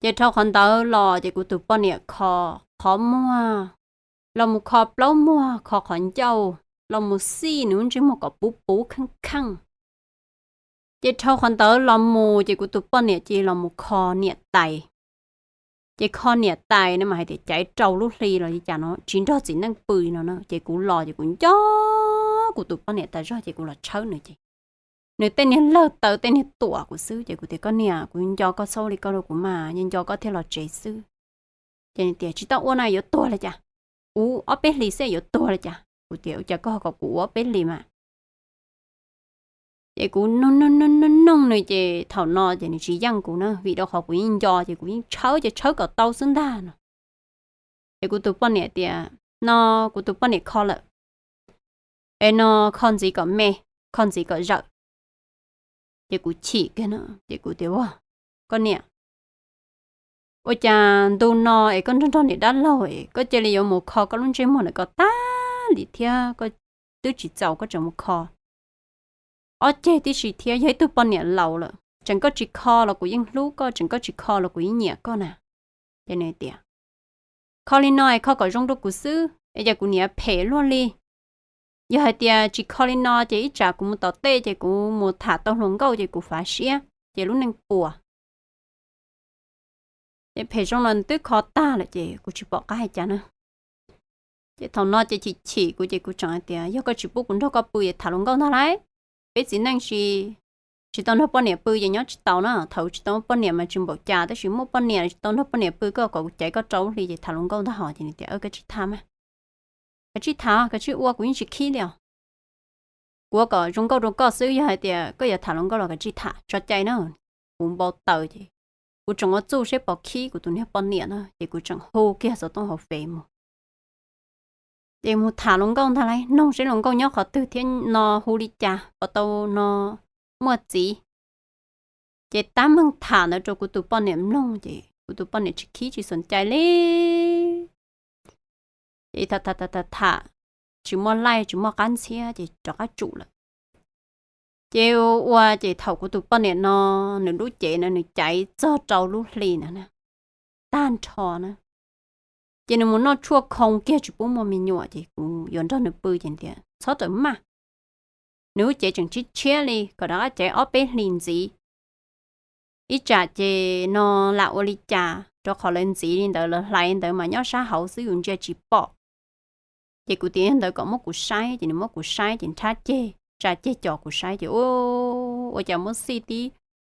Ces dhau qhov ntawd los ces kuv tus poj niam kho qhov muag, los mus kho plaub muag, kho qhov ncauj, los mus xij nws lub ntsej muag kom puv puv kheej kheej. Ces dhau qhov ntawd los mus ces kuv tus poj niam cia li los mus kho niam tais. Ces kho niam tais no mas hais tias caiv rau lub hli los li cas no tsis nrog txiv neej pw no na. Ces kuv los ces kuv nco kuv tus poj niam tas zog ces kuv los tshawb nws ces nws tej niag lawg taw tej niag tuam kuv xwb. Ces kuv tias, koj niam, kuv nco koj txhob ua li koj rau kuv mas, nco koj thiaj los tsev xwb. Ces nws tias, tsis tau ua na, yuav tuag li cas? Ua ob peb hlis xwb yuav tuag li cas? Kuv tias, ua cas koj ho kom kuv ua ob peb hlis mas? Ces kuv noog noog noog noog nws ces thaum no ces nws tsis yeej kuv na, vim rau qhov kuv yeej nco ces kuv yeej tshawb ces tshawb kom tau xwb ntag no. Ces kuv tus poj niam tias, no kuv tus poj niam kho lawm, es no kho ntxiv kom me, kho ntxiv kom zawm. Ces kuv chim kiag no ces kuv tias, ua, koj niam, ua cas ntu no es koj nrog nrog niam dab laug es koj cia li yuav mus kho koj lub ntsej muag ntawm ko tag li thiab koj twb tsis txaus koj tseem mus kho ob ceg tib si thiab, yog ib tug poj niam laus lawm, tseem koj tsis kho los kuv yeej hlub koj, tseem koj tsis kho los kuv yeej nyiam koj na. Ces nws tias, kho li no es kho kom zoo rau kuv xwb es cas kuv niam phem luaj li. Yog hais tias tsis kho li no ces ib tsam kuv mus tom tej ces kuv mus tham tau hluas nkauj ces kuv fav siab ces lub neej puas. Ces phem zoo los nws twb kho tag lawm ces kuv tsis pom qab hais cas na. Ces thaum no ces chim chim kuv ces kuv tseem hais tias, yog koj tsis pub kuv nrog koj pw ces tham hluas nkauj ntag lauj. Peb txiv neej tsis, tsis tau nrog poj niam pw ces nyob tsis tau na, thaum tsis tau poj niam mas tsis npaum cas, tab sis muaj poj niam tsis tau nrog poj niam pw, koj kom kuv caiv koj rau lub hli ces tham hluas nkauj ntag hos. Ces nws tias, kav tsij tham mas, kav tsij tham, kav tsij ua, kuv yeej tsis khib li os. Kuv ua kom zoo nkauj rau koj xwb, yog hais tias koj yuav tham hluas nkauj los kav tsij tham tso cai na. Kuv npau taws ces kuv tseem ua txuj seb puas khib kuv tus niag poj niam na, ces kuv tseem hu kiag xov tooj hauv Fev mus. Ces mus tham hluas nkauj ntag lauj, noog seb hluas nkauj nyob qhov twg thiab no hu li cas, puas tau no muaj txiv. Ces tab meeg tham ntawd rau kuv tus poj niam mloog ces kuv tus poj niam tsis khib tsis xom cai li. Ces tham tham tham tham tham, tsis muaj laij tsis muaj qab ntxhiab ces rov qab tsum lawm. Ces ua ces thaum kuv tus poj niam no nws lub cev no nws caiv txog rau lub hli na, tag nrho na, ces nws mus noj tshuaj khoo kiag tsis pub muaj me nyuam ces kuv yuav nrog nws pw ces tias txhob rawm maj. Nws lub cev tseem tshiab tshiab li, kom rov qab caiv ob peb hlis ntxiv. Ib tsam ces no lam ua li cas, rau qhov lawv ntxiv li ntawd lawv hlais li ntawd mas nyob sab hauv xwb yus ntsia tsis pom. Ces kuv tias yog ntawd kom muab kuv saib, ces nws muab kuv saib ces nrhab ceg tsa ceg cos kuv saib ces ua cas muab xij tib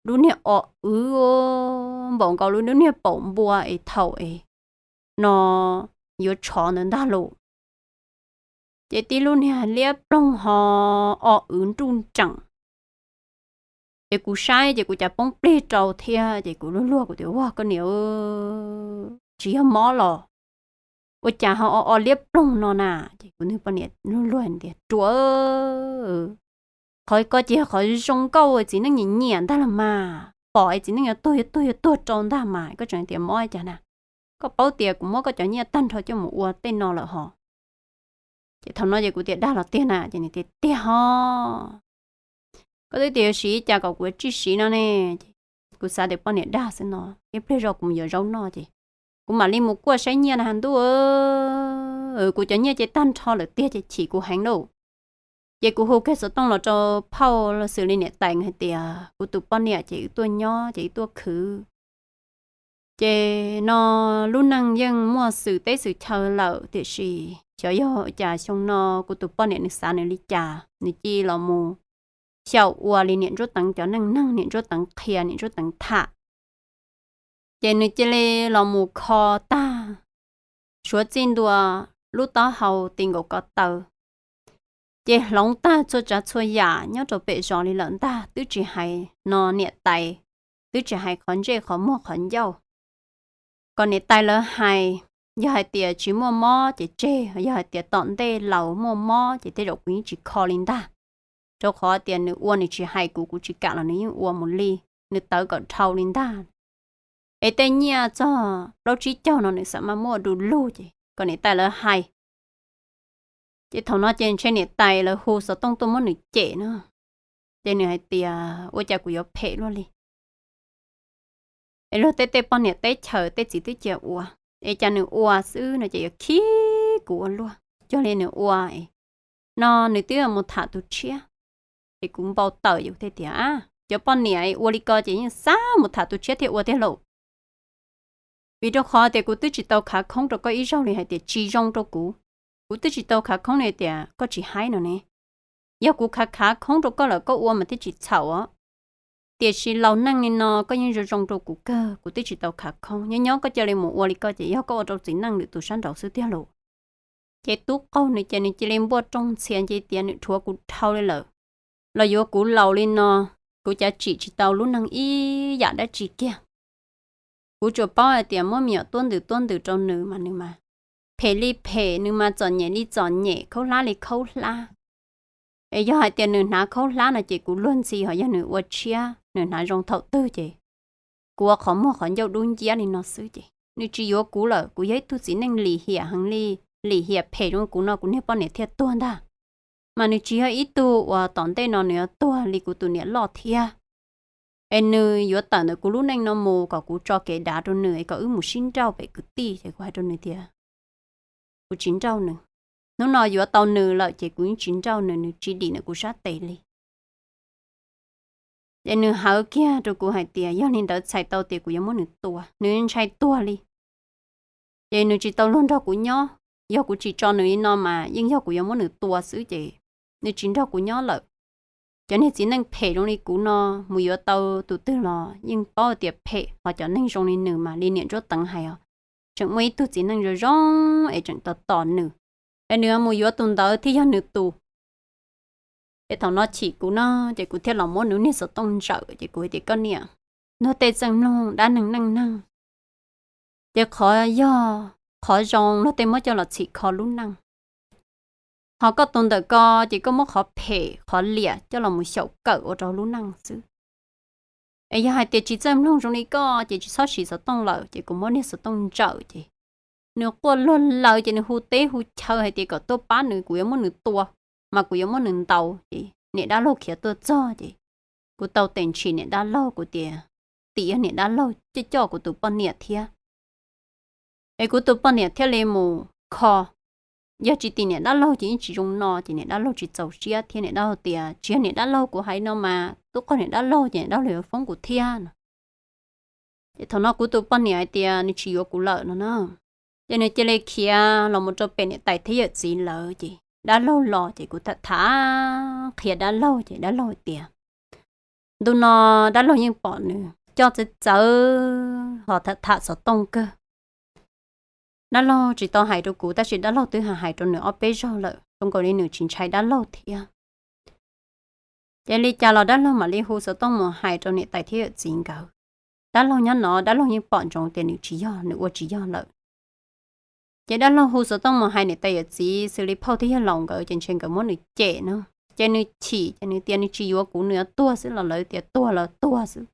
lub niag o wv npaum nkaus lub niag paum npua es thaum es no yuav tshov ntawd ntag lauj. Ces tib lub niag liab ploog ho o wv nruj nreem. Ces kuv saib ces kuv cas poob plig rau thiab ces kuv luag luag kuv tias ua koj niam, tsis yog mob los ua cas ho o o liab ploog no na? Ces kuv niag poj niam luag luag tias ruam, qhov ko ces qhov zoo nkauj txiv neej nyiam nyiam ntag los mas, pom es txiv neej yuav tuag yuav tuag yuav tuag rau ntag mas koj tseem tias mob cas na? Koj paub tias kuv muab koj cov nyiaj tag nrho coj mus ua tej no lawm hos. Ces thaum no ces kuv tias dag los tiag na, ces nws tias tiag ho. Koj twb tias yuav siv cas kom kuv tsij siv no ne? Kuv xav tias poj niam dag xwb no, ib pliag zog kuv mus yuav zaub noj ces kuv mam li mus kuaj saib nyiaj na ntuj. Kuv cov nyiaj ces tag nrho lawm tiag ces chim kuv heev lauj. Ces kuv hu kiag xov tooj los rau phauj los xws li niam tais hais tias kuv tus poj niam ces wb tuaj nyob ces wb tuaj khwv. Ces no lub neej yeej muaj xwm teb xwm chaw lawm tiam sis xyov yog cas xyoo no kuv tus poj niam nws xav nws li cas nws cia li los mus xyaum ua li niam Ntsuab Teev cov neej neeg, niam Ntsuab Teev qhia, niam Ntsuab Teev tham. Ces nws cia li los mus kho tag, suav txij ntua lub taub hau ti nkaus ko taw, ces hloov tag txhua tsav txhua yam nyob rau pem zos li lawm ntag, twb tsis hais no niam tais, twb tsis hais qhov ntsej qhov muag qhov ncauj. Kom niam tais lawv hais, yog hais tias tsis muaj mob ces tseg, yog hais tias tom ntej laus muaj mob ces tej zaum kuv yeej tsis kho li ntag, rau qhov tias nws ua nws tsis hais kuv, kuv tsis kam los nws yeej ua mus li, nws tawv kom dhau li ntag. Es tej nyiaj txog plaub tsib caug no nws xav mas muaj du lug ces kom niam tais lawv hais. Ces thaum no ces ntshe niam tais lawv hu xov tooj tuaj muab nws cem na. Ces nws hais tias ua cas kuv yuav phem luaj li, es luag tej tej poj niam teb chaws tej txiv twb cia ua, es cas nws ua xwb no ces yuav khib kuv ua luaj. Cuag li nws ua no nws twb mus tham tus tshiab, ces kuv npau taws ces kuv thiaj tias, cov poj niam ua li ko ces yeej xav mus tham tus tshiab thiaj ua tiag lauj. Vim rau qhov tias kuv twb tsis tau khav khoob rau koj ib zaug li hais tias tsis zoo rau kuv. Kuv twb tsis tau khav khoob li tias koj tsis haib no ne. Yog kuv khav khav khoob rau koj lawm koj ua mas thiaj tsis txhaum os. Tiam sis laus neej li no koj yeej zoo zoo rau kuv kawg, kuv twb tsis tau khav khoob. Nyob nyob koj cia li mus ua li koj ces yog koj ua rau txiv neej lwm tus sab nraud xwb tiag lauj. Ces tub qaug nws ces nws cia li npuaj rooj ntxhias nce tias nws dhuav kuv dhau li lawm, los yuav kuv laus li no, kuv cav tsim tsis tau lub neej ib yam dab tsi kiag. Kuv tsuas paub hais tias muab me nyuam tuab ntws tuab ntws rau nws mas nws mas phem li phem, nws mas txom nyem li txom nyem, khaub hlab li khaub hlab. Es yog hais tias nws hnav khaub hlab no ces kuv luag ntxhi, ho yog nws ua tshiab nws hnav zoo thaum twg ces kuv ua qhov muag qhov ncauj dub nciab li no xwb ces nws tsis yuav kuv lawm. Kuv yog ib tug txiv neej lim hiam heev li, lim hiam phem zoo kuv no kuv niag poj niam thiaj tuag ntag. Mas nws tsis yog ib tug uas tom ntej no nws yuav tuag li kuv tus niam loj thiab. Es nws yuav tawm ntawm kuv lub neej no mus kom kuv tso kev dav rau nws es kom wb mus sib nrauj pem kwv tij. Ces kuv hais rau nws tias kuv tsis nrauj nws. Hnub no yuav tau nws lawm ces kuv yeej tsis nrauj nws, nws tsis dim ntawm kuv sab tes li. Ces nws hawv kiag rau kuv hais tias yog li ntawd txhais tau tias kuv yuav muab nws tua, nws ntshai tuag li. Ces nws tsis tau luag nrog kuv nyob, yog kuv tsis tso nws li no mas yeej yog kuv yuav muab nws tua xwb ces nws tsis nrog kuv nyob lawm. Cov niag txiv neej phem zoo li kuv no mus yuav tau tus twg los yeej paub tias phem, ho cov neeg zoo li nws mas li niam Ntsuab Teev hais os, tseem muaj ib tug txiv neej zoo zoo es tseem tos tos nws, es nws mus yuav tus ntawd thiaj yog nws tus. Es thaum no chim kuv no ces kuv thiaj los muab nws niag xov tooj ntsawm ces kuv hais tias koj niam, luag tej txaj muag dab neeg neej neeg ces qhov yog qhov zoo luag tej muab coj los txhim kho lub neej, ho koj tus ntawm ko ces koj muab qhov phem qhov liam coj los mus xyaum kawm ua rau lub neej xwb. Es yog hais tias tsis txawj mloog zoo li koj ces tsis txhob siv xov tooj lawm. Ces kuv muab niag xov tooj ntsawm ces nws quaj luag lawm ces nws hu teb hu chaw hais tias kom tuaj pab nws, kuv yuav muab nws tua, mas kuv yuav muab nws ntaus. Ces niam dab laug khiav tuaj txog ces kuv tau tes ntshis niam dab laug, kuv tias tim yog niam dab laug coj coj kuv tus poj niam thiab. Es kuv tus poj niam thiaj li mus kho. Yog tsis tim niam dab laug ces yeej tsis zoo no, ces niam dab laug tsis txaus siab thiab niam dab laug tias tsis yog niam dab laug kuv hais no mas tub qaug niam dab laug ces niam dab laug yuav foob kuv thiab no. Ces thaum no kuv tus poj niam hais tias nws tsis yuav kuv lawm no na. Ces nws cia li khiav los mus rau pem niam tais thiab yawm txiv lawv ces dab laug los ces kuv tham tham qhia dab laug ces dab laug tias ntu no dab laug yeej pom nws coj txawv txawv ho tham tham xov tooj kawg. Dab laug tsis tau hais rau kuv tab sis dab laug twb hais rau nws ob peb zaug lawm, zoo nkaus li nws tsis ntshai dab laug thiab. Ces li cas los dab laug mam li hu xov tooj mus hais rau niam tais thiab yawm txiv nkawd. Dab laug nyob no dab laug yeej pom ntsoov tias nws tsis yog, nws ua tsis yog lawm. Ces dab laug hu xov tooj mus hais niam tais yawm txiv xws li phauj thiab yawg laus nkawd ces ntshe nkawd muab nws cem no. Ces nws chim ces nws tias nws tsis yuav kuv, nws yuav tuag xwb los lawv tias tuag los tuag xwb.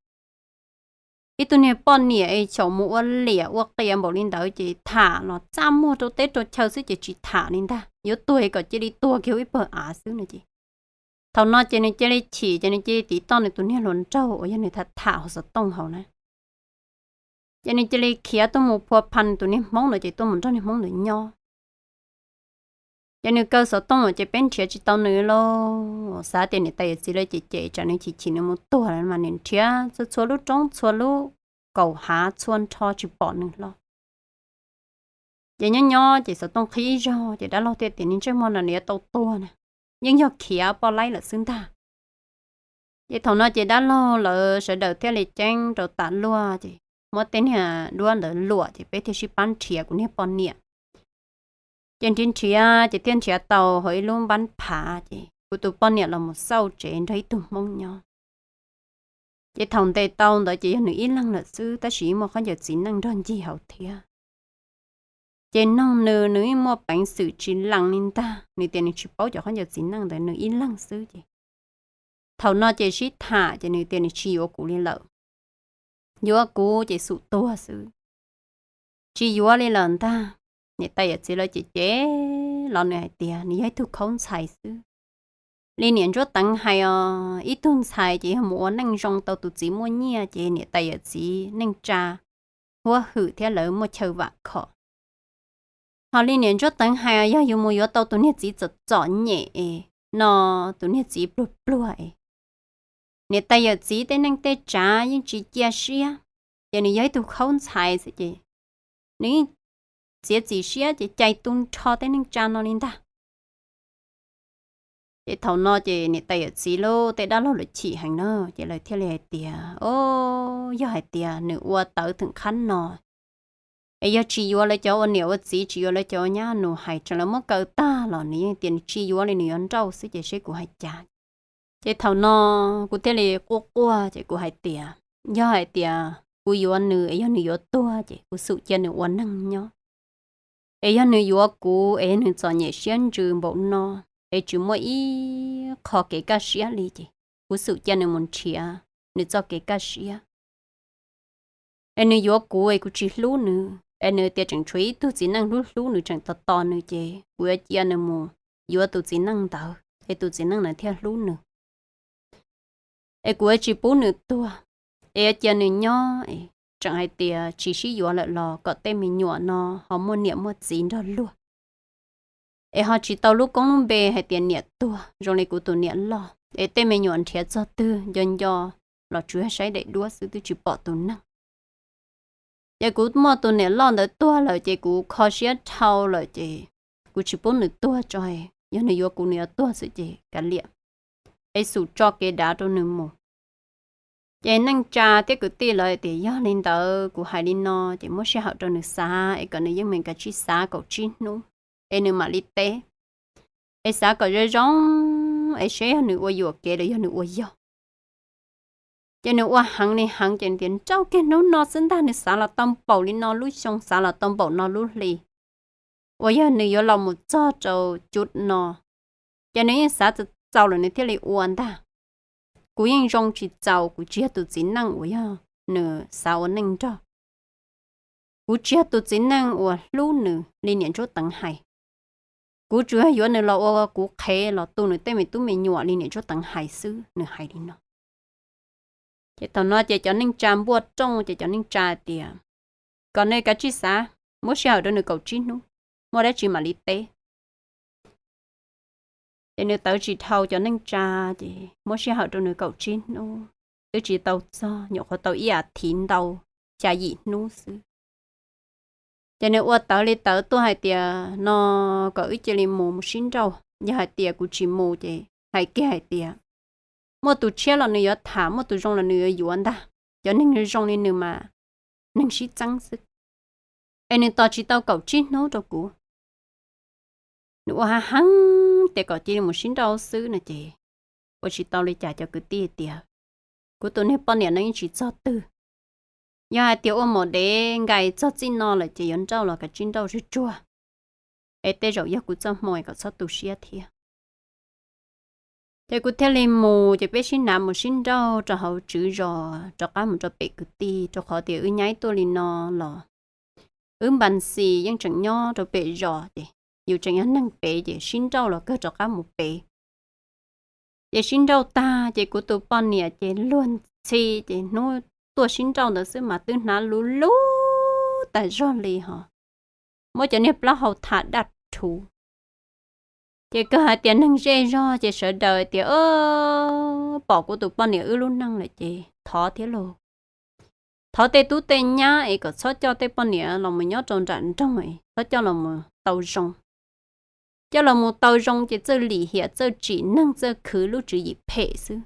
Ib tug niag poj niam es xyaum mus ua liam ua qias npaum li ntawd ces tham los txaj muag rau teb rau chaw xwb ces tsis tham li ntag, yuav tuag kom cia li tuag kiag ib pawg av xwb no ces. Thaum no ces nws cia li chim ces nws cia li tiv toj nws tus niag hluas nraug uas yog nws tham tham hauv xov tooj hauv na. Ces nws cia li khiav tuaj mus phua pha nws tus niag hmoob no ces tuaj mus nrog niag hmoob ntawd nyob. Ces nws kaw xov tooj ces peb nrhiav tsis tau nws lauj, xav tias niam tais yawm txiv lawv cem cem tsam nws chim chim nws mus tuag lawm mas nws nrhiav txhua txhua lub roob txhua lub kaum hav txhua nrho tsis pom nws hlo. Ces nyob nyob ces xov tooj qhib ib zaug ces dab laug thiaj tias niag ntsej muag no nws yuav tau tuag na, yeej yog khiav poj laib lawm xwb ntag. Ces thaum no ces dab laug lawv sawv daws thiaj li ceeb rau tas luaj ces muab tej niag duab ntawd luam ces peb thiaj sib pab nrhiav kuv niag poj niam. Ces nrhiav nrhiav ces thiaj nrhiav tau hauv ib lub npab phav ces kuv tus poj niam los mus xauj tsev nrog ib tug Hmoob nyob. Ces thaum ntes tau ntawd ces yog nws ib leeg lawm xwb tab sis yeej muaj khaub ncaws txiv neej nrog ncig hauv thiab. Ces noog nws, nws yeej muaj peev xwm tsis lees li ntag, nws tias nws tsis paub cov khaub ncaws txiv neej ntawd, nws ib leeg xwb ces thaum no ces sib tham ces nws tias nws tsis yuav kuv li lawm. Yuav kuv ces xum tuag xwb, tsis yuav li lawm ntag. Niam tais yawm txiv lawv cem cem los nws hais tias nws yog ib tug khaub ntxhais xwb. Li niam Ntsuab Teev hais os, ib tug ntxhais ces yog mus ua neej zoo tau tus txiv muaj nyiaj ces niam tais yawm txiv neej tsa huab hwm thiab lawv muaj chaw vam khom. Ho li niam Ntsuab Teev hais yog yus mus yuav tau tus niag txiv txom txom nyem no, tus niag txiv pluag pluag es niam tais yawm txiv tej neej tej tsav yeej tsis cia siab, ces nws yog ib tug khaub ntxhais xwb ces nws yeej txiav txim siab ces cais tu nrho tej neej tsa no li ntag. Ces thaum no ces niam tais yawm txiv lub tej dab laug lawv chim heev na, ces lawv thiaj li hais tias, o, yog hais tias nws ua tawv theem qhab no es yog tsis yuav lawv cov ua niam ua txiv, tsis yuav lawv cov ua nyab nus hais tseem lawv muab kaw tag los nws yeej tias nws tsis yuav li, nws yuav nrauj xwb ces seb kuv hais cas. Ces thaum no kuv thiaj li quaj quaj ces kuv hais tias, yog hais tias kuv yuav nws es yog nws yuav tuag ces kuv xum cia nws ua neeg nyob. Es yog nws yuav kuv es nws txom nyem siab ntsws npaum no es tsis muaj ib qho kev kaj siab li ces kuv xum cia nws mus nrhiav nws txoj kev kaj siab. Es nws yuav kuv es kuv tsis hlub nws, es nws tias tseem tshuav ib tug txiv neej hlub hlub nws tseem tos tos nws ces kuv yuav cia nws mus yuav tus txiv neej ntawd es tus txiv neej ntawd thiaj hlub nws. Es kuv yuav tsis pub nws tuag, es yuav cia nws nyob, tseem hais tias tsis sib yuav lawm los kom tej me nyuam no ho muaj niam muaj txiv nrog luag. Es ho tsis tau lub koob lub npe hais tias niam tuag zoo li kuv tus niam loj, es tej me nyuam nrhiav txog twg nco nco los tsuas yog saib daim duab xwb twb tsis pom tus neeg. Ces kuv muaj tus niam loj ntawd tuag lawm ces kuv kho siab dhau lawm ces kuv tsis pub nws tuag tso, yog nws yuav kuv nws yuav tuag xwb ces kav liam, es xum tso kev dav rau nws mus. Ces neej tsa thiab kwv tij lawv tias yog li ntawd kuv hais li no ces muab sij hawm rau nws xav es kom nws yeej meem kav tsij xav kaum tsib hnub es nws mam li teb. Es xav kom zoo zoo es seb yog nws ua yuam kev los yog nws ua yog. Ces nws ua heev li heev ces nws tias nrauj kiag hnub no xwb ntag, nws xav los tau npaum li no lub xyoo, xav los tau npaum no lub hli, uas yog nws yuav los mus txog rau cuv no, ces nws yeej xav txaus txaus lawm nws thiaj li ua ntag. Kuv yeej zoo tsis txaus, kuv tsis yog tus txiv neej uas yog nws xav ua neej nrog. Kuv tsis yog tus txiv neej uas hlub nws li niam Ntsuab Teev hais. Kuv tsuas yog yuav nws los ua kuv qhev los tu nws tej me tub me nyuam li niam Ntsuab Teev hais xwb, nws hais li no. Ces thaum no ces cov neej tsa npuaj rooj ces cov neej tsa tias kom nws kav tsij xav, muab sij hawm rau nws kaum tsib hnub, muaj dab tsi mam li teb. Ces nws tawv tsis dhau cov neej tsa, ces muab sij hawm rau nws kaum tsib hnub, twb tsis tau txog, nyuam qhuav tau ib as thiv ntau xya yim hnub xwb. Ces nws ua tawv li tawv tuaj hais tias no kom wb cia li mus mus sib nrauj, yog hais tias kuv tsis mus ces hais kiag hais tias muaj tus tshiab los nws yuav tham, muaj tus zoo los nws yuav yuav ntag. Cov neeg zoo li nws mas neeg sib txeeb xwb. Es nws tos tsis tau kaum tsib hnub rau kuv. Nws ua hav heev tias kom cia li mus sib nrauj xwb no ces ua tsis tau li cas cov kwv tij tias kuv tus niag poj niam no yeej tsis txog twg. Yog hais tias ua mom dev nkais txog txij no lawm ces yuav nrauj los kav tsij nrauj tsuag tsuag, es tej zaum yog kuv txoj hmoo kom txhob tu siab thiab. Ces kuv thiaj li mus, ces peb sib hnav mus sib nrauj rau hauv tswv zos rov qab mus rau pem kwv tij, rau qhov tias wb nyaib tuaj li no los wb npas xis yeej tseem nyob rau pem zos, ces yus tseem yog neeg pem ces sib nrauj los kawg rov qab mus pem. Ces sib nrauj tag ces kuv tus poj niam ces luag ntxhi, ces hnub tuaj sib nrauj ntawd xwb mas twb hnav luv luv tas zog li hos, muab cov niag plaub hau tham daj rhuv. Ces kawg hais tias neeg zej zog ces sawv daws tias pom kuv tus poj niam wb lub neej lawm ces thov thiab lauj. Thov tej tub tej nyab es kom txhob coj tej poj niam los mus nyob rau nram nroog, txhob coj los mus tau zoo. Coj los mus tau zoo ces txawj lim hiam, txawj tsim neeg, txawj khwv lub tswv yim phem xwb.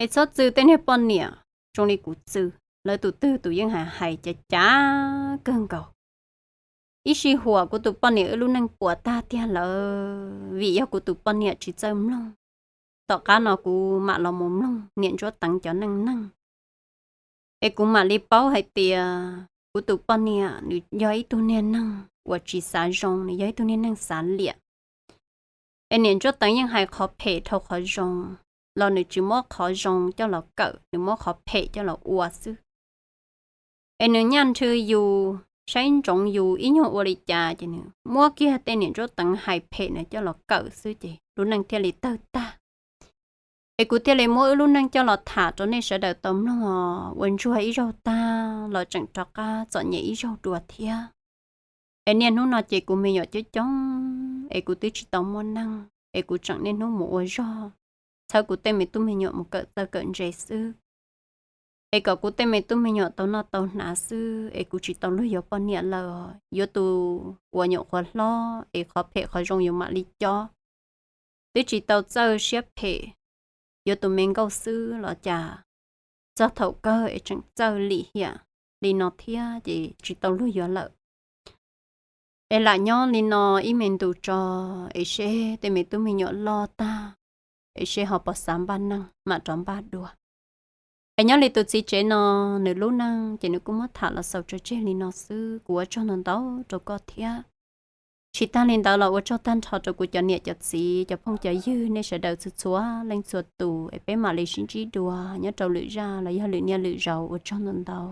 Es txhob txw tej niag poj niam zoo li kuv txw. lawv tus twg tus yeej hais hais cav cav kawg nkaus. Ib sij huam kuv tus poj niam wb lub neej puas tag tiag lawm, vim yog kuv tus poj niam tsis txawj mloog. Tom qab no kuv mam los mus mloog niam Ntsuab Teev cov neej neeg, es kuv mam li paub hais tias kuv tus poj niam nws yog ib tug niag neeg uas tsis xav zoo, nws yog ib tug niag neeg xav liam. Es niam Ntsuab Teev yeej hais qhov phem dhau qhov zoo, los nws tsis muab qhov zoo coj los kawm, nws muab qhov phem coj los ua xwb. Es nws nyaj nrhw yus, saib ntsoov yus ib nyuag ua li cas ces nws muab kiag tej niam Ntsuab Teev hais phem no coj los kawm xwb ces lub neej thiaj li tawg tag. Es kuv thiaj li muab wb lub neej coj los tham rau nej sawv daws tau mloog os. Ua ntsuag ib zaug tag los tseem rov qab txom nyem ib zaug dua thiab. Es niaj hnub no ces kuv me nyuam coob coob, es kuv twb tsis tau muaj neej, es kuv tseem niaj hnub mus ua zog, txhawb kuv tej me tub me nyuam mus kawm txawj kawm ntse xwb. Es kom kuv tej me tub me nyuam tau noj tau hnav xwb, es kuv tsis tau luag yuav poj niam lawm. Yuav tus uas nyuam qhuav hlob es qhov phem qhov zoo yus mam li cob. Twb tsis tau txawj siab phem, yuav tus me nkauj xwb los cas txog thaum kawg es tseem txawj lim hiam li no thiab ces tsis tau luag yuav lawm. Es lam nyob li no ib me ntus tso, es seb tej me tub me nyuam loj tag, es seb ho puas xav npaj neej mam rov npaj dua. Es nyob li tus txiv tsev no, nws lub neej ces nws kuj muab tham los xaus tso tseg li no xwb. Kuv ua tsaug ntau ntau rau koj thiab. Tsis tag li ntawd los ua tsaug tag nrho rau kuv cov niam cov txiv, cov phooj cov ywg, nej sawv daws txhua txhua leej txhua tus, es peb mam li sib ntsib dua nyob rau lwm zaj los yog lwm niaj lwm zaus. Ua tsaug ntau ntau.